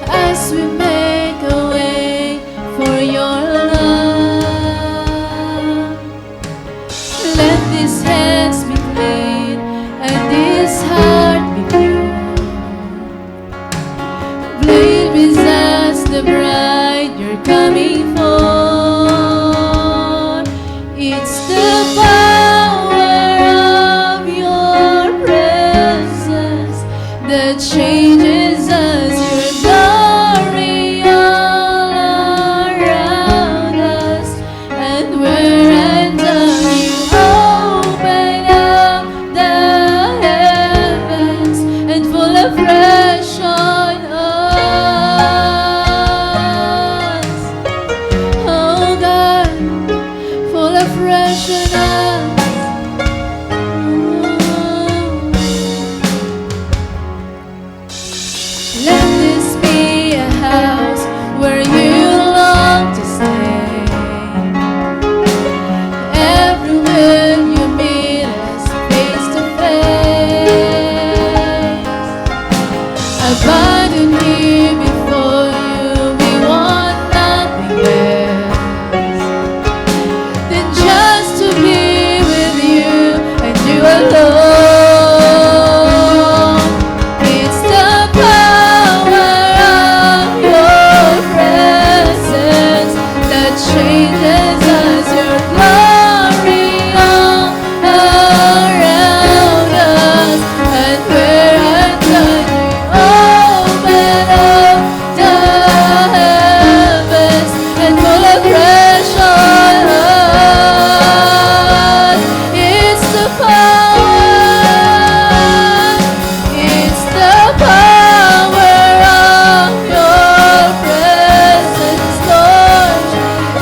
as we make a way for your love. Let these hands be clean and this heart be pure. Blameless as the bride you're coming for. It's the power of your presence that changes us, your glory all around us. And we're undone, you open up the heavens and fall afresh on us. Oh God, fall afresh on us. Let this be a house where you long to stay. Everywhere you meet us face to face. Abiding here before you, we want nothing else than just to be with you and you alone. It's the power of your presence that changes us, your glory all around us, and we're undone, you open up the heavens and fall afresh on us. It's the power, it's the power of your presence, Lord.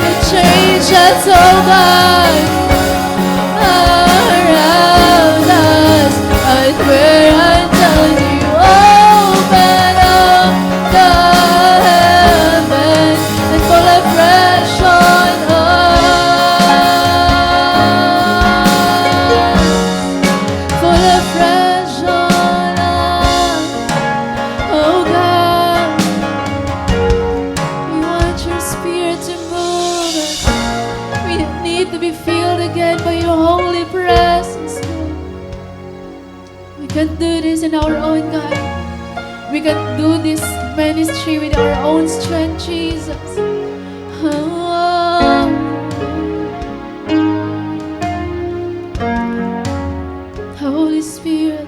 You change us, oh God, around us, and we're undone. You open up the heavens and fall afresh on us. Fall afresh on us, oh God. We want your spirit to move. We need to be filled again by your holy presence, Lord. We can't do this in our own, God. We can do this ministry with our own strength, Jesus. Oh. Holy Spirit,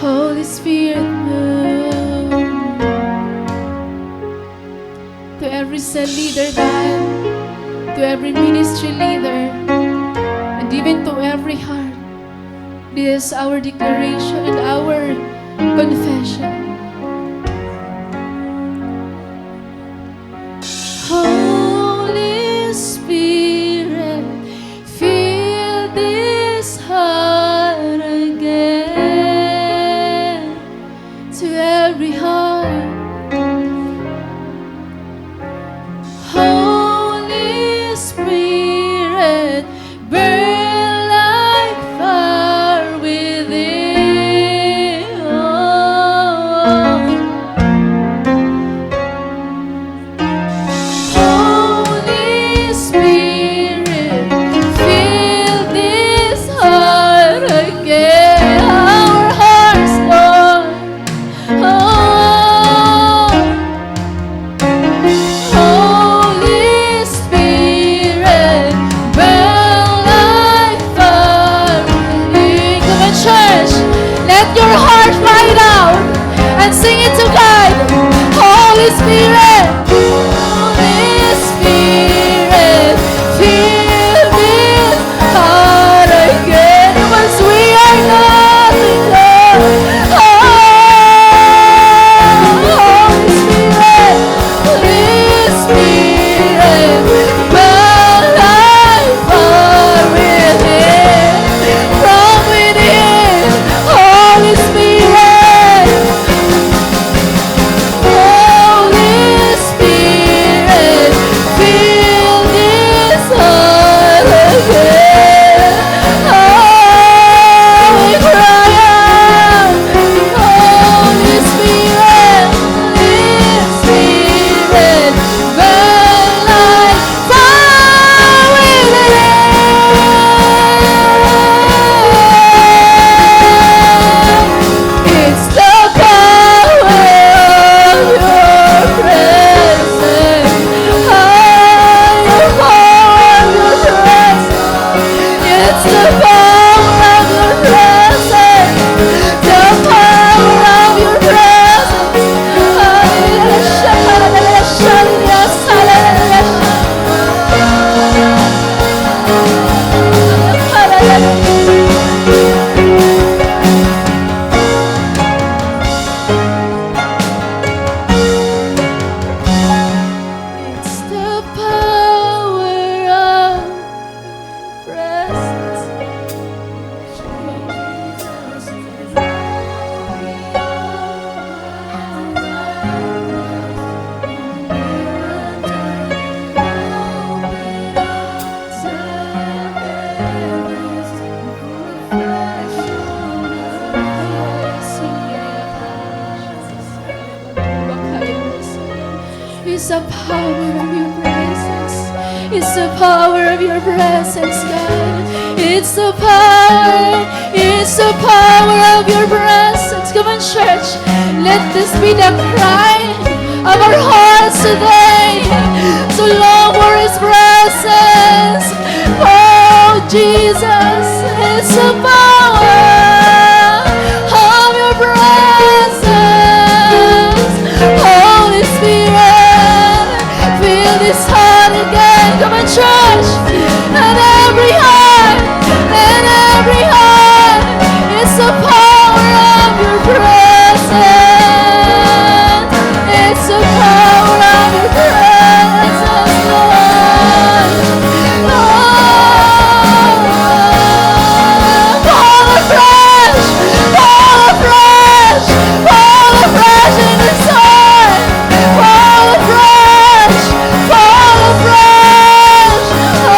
Holy Spirit, move. To every cell leader, God, to every ministry leader, and even to every heart, this is our declaration and our confession. Holy Spirit, fill this heart again. To every heart. Holy Spirit, burn like fire within. Holy Spirit, fill this heart again. Our hearts, Lord. Oh. Holy Spirit, burn like fire within. Come on, church, let your heart fly down and sing it to God. Holy Spirit, Holy Spirit, fill this heart again, 'cause we are nothing, Lord. Oh, Holy Spirit, Holy Spirit, burn like fire within, from within, Holy Spirit. Holy Spirit, fill this heart again. Oh, we cry out. Holy Spirit, Holy Spirit, burn like fire within. It's the power of your presence. Oh, the power of your presence. It's the power of your presence. The power of your presence. Hallelujah. It's the power of presence. It's the power of your presence. It's the power of your presence, God. It's the power. It's the power of your presence. Come on, church. Let this be the cry of our hearts today. To long for His presence. Oh, Jesus, it's the power of your presence. Holy Spirit, fill this heart again. Come on, church. Let every heart, let every heart. It's the power of your presence. It's the power of your presence, Lord. Oh, fall afresh, fall afresh, fall afresh in this heart. Fall afresh, fall afresh. Oh,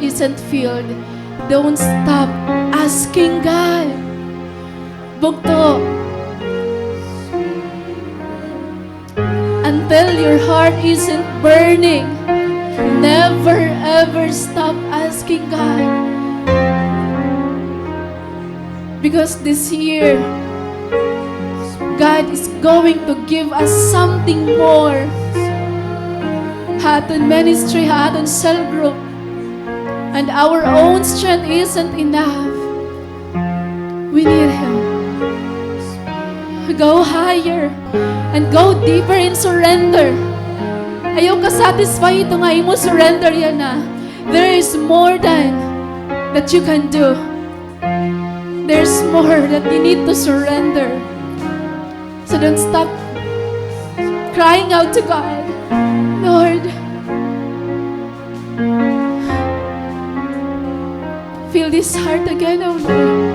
isn't filled, don't stop asking God. Bugto, until your heart isn't burning, never ever stop asking God. Because this year, God is going to give us something more. Ha aton ministry, ha aton cell group, and our own strength isn't enough. We need Him. Go higher and go deeper in surrender. Ayaw ka satisfy hito nga imo surrender yana. There is more than that you can do. There's more that you need to surrender. So don't stop crying out to God. Lord, fill this heart again, oh Lord.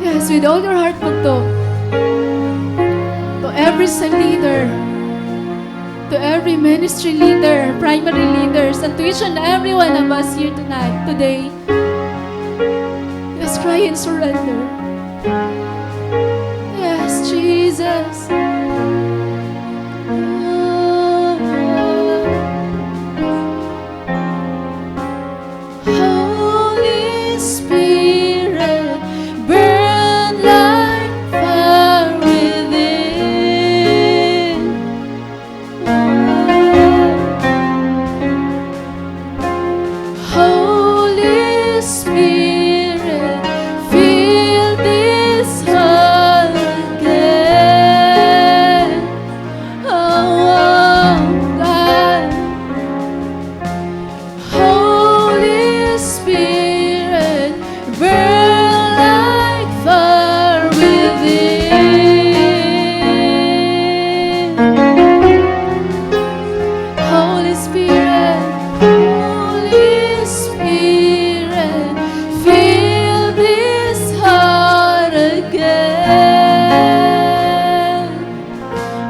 Yes, with all your heart, bugto. To every cell leader, to every ministry leader, primary leaders, and to each and every one of us here tonight, today. Let's cry and surrender. Yes, Jesus. Holy Spirit, burn like fire within. Holy Spirit, fill this heart again. Oh, God. Holy Spirit, burn like fire within. Holy Spirit, Holy Spirit, fill this heart again.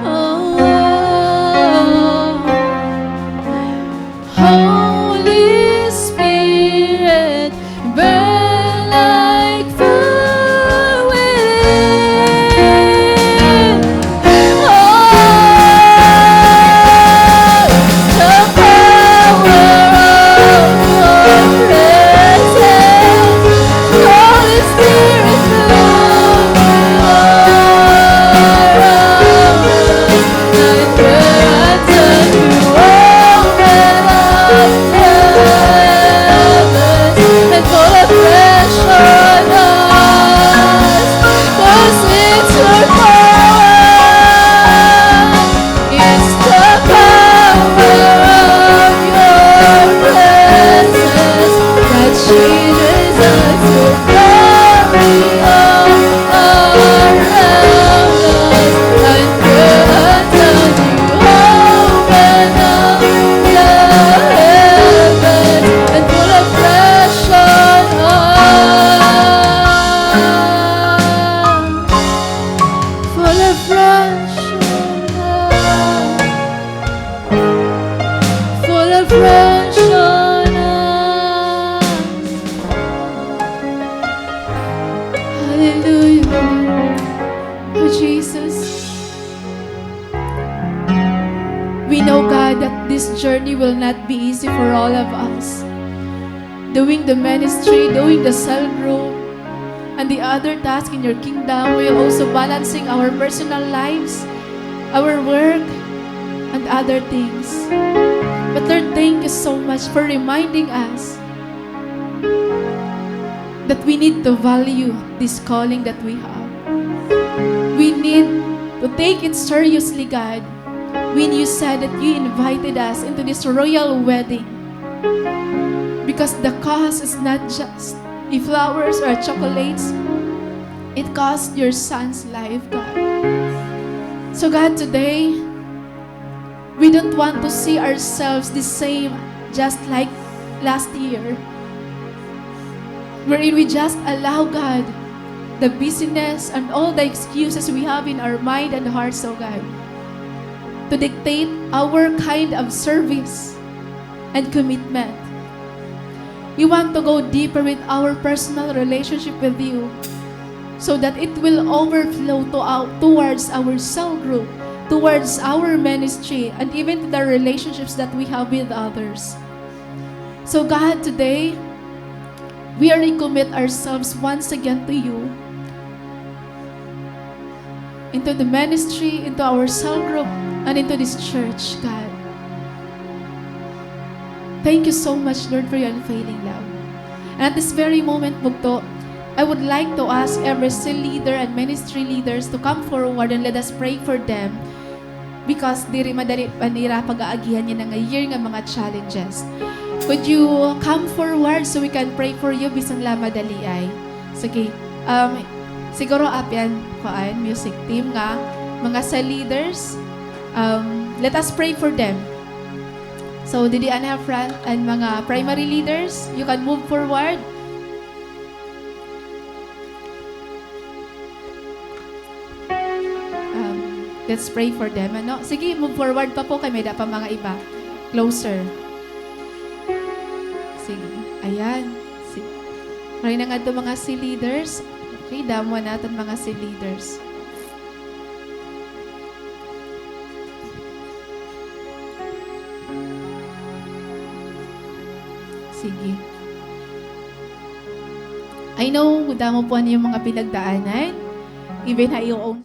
Oh, Holy Spirit, burn like fire within. Oh, the power of your presence. Holy Spirit, move. Fall afresh on us. Fall afresh on us. Hallelujah. Oh, Jesus. We know, God, that this journey will not be easy for all of us. Doing the ministry, doing the cell group, and the other task in your kingdom, we are also balancing our personal lives, our work, and other things. But Lord, thank you so much for reminding us that we need to value this calling that we have. We need to take it seriously, God, when you said that you invited us into this royal wedding. Because the cost is not just a flowers or chocolates. It cost your son's life, God. So, God, today, we don't want to see ourselves the same just like last year, wherein we just allow, God, the busyness and all the excuses we have in our mind and hearts, oh God, to dictate our kind of service and commitment. We want to go deeper with our personal relationship with you, so that it will overflow to our, towards our cell group, towards our ministry, and even to the relationships that we have with others. So God, today, we recommit ourselves once again to you, into the ministry, into our cell group, and into this church, God. Thank you so much, Lord, for your unfailing love. And at this very moment, bugto, I would like to ask every cell leader and ministry leaders to come forward and let us pray for them. Because diri madali pa nira pag-aagihan yana nga year nga mga challenges. Could you come forward so we can pray for you bisan la madali ay? Sige. Um, siguro apyan, kuan, music team nga, mga cell leaders, um, let us pray for them. So, didi anha front, and mga primary leaders, you can move forward. Um, let's pray for them, ano? Sige, move forward pa po kay may-ada pa mga iba. Closer. Sige. Ayan. Sige. Maray na ngadto mga cell leaders. Okay, damo naton mga cell leaders. Sige. I know, damo po an iyo mga pinagdaanan. Even ha iyo own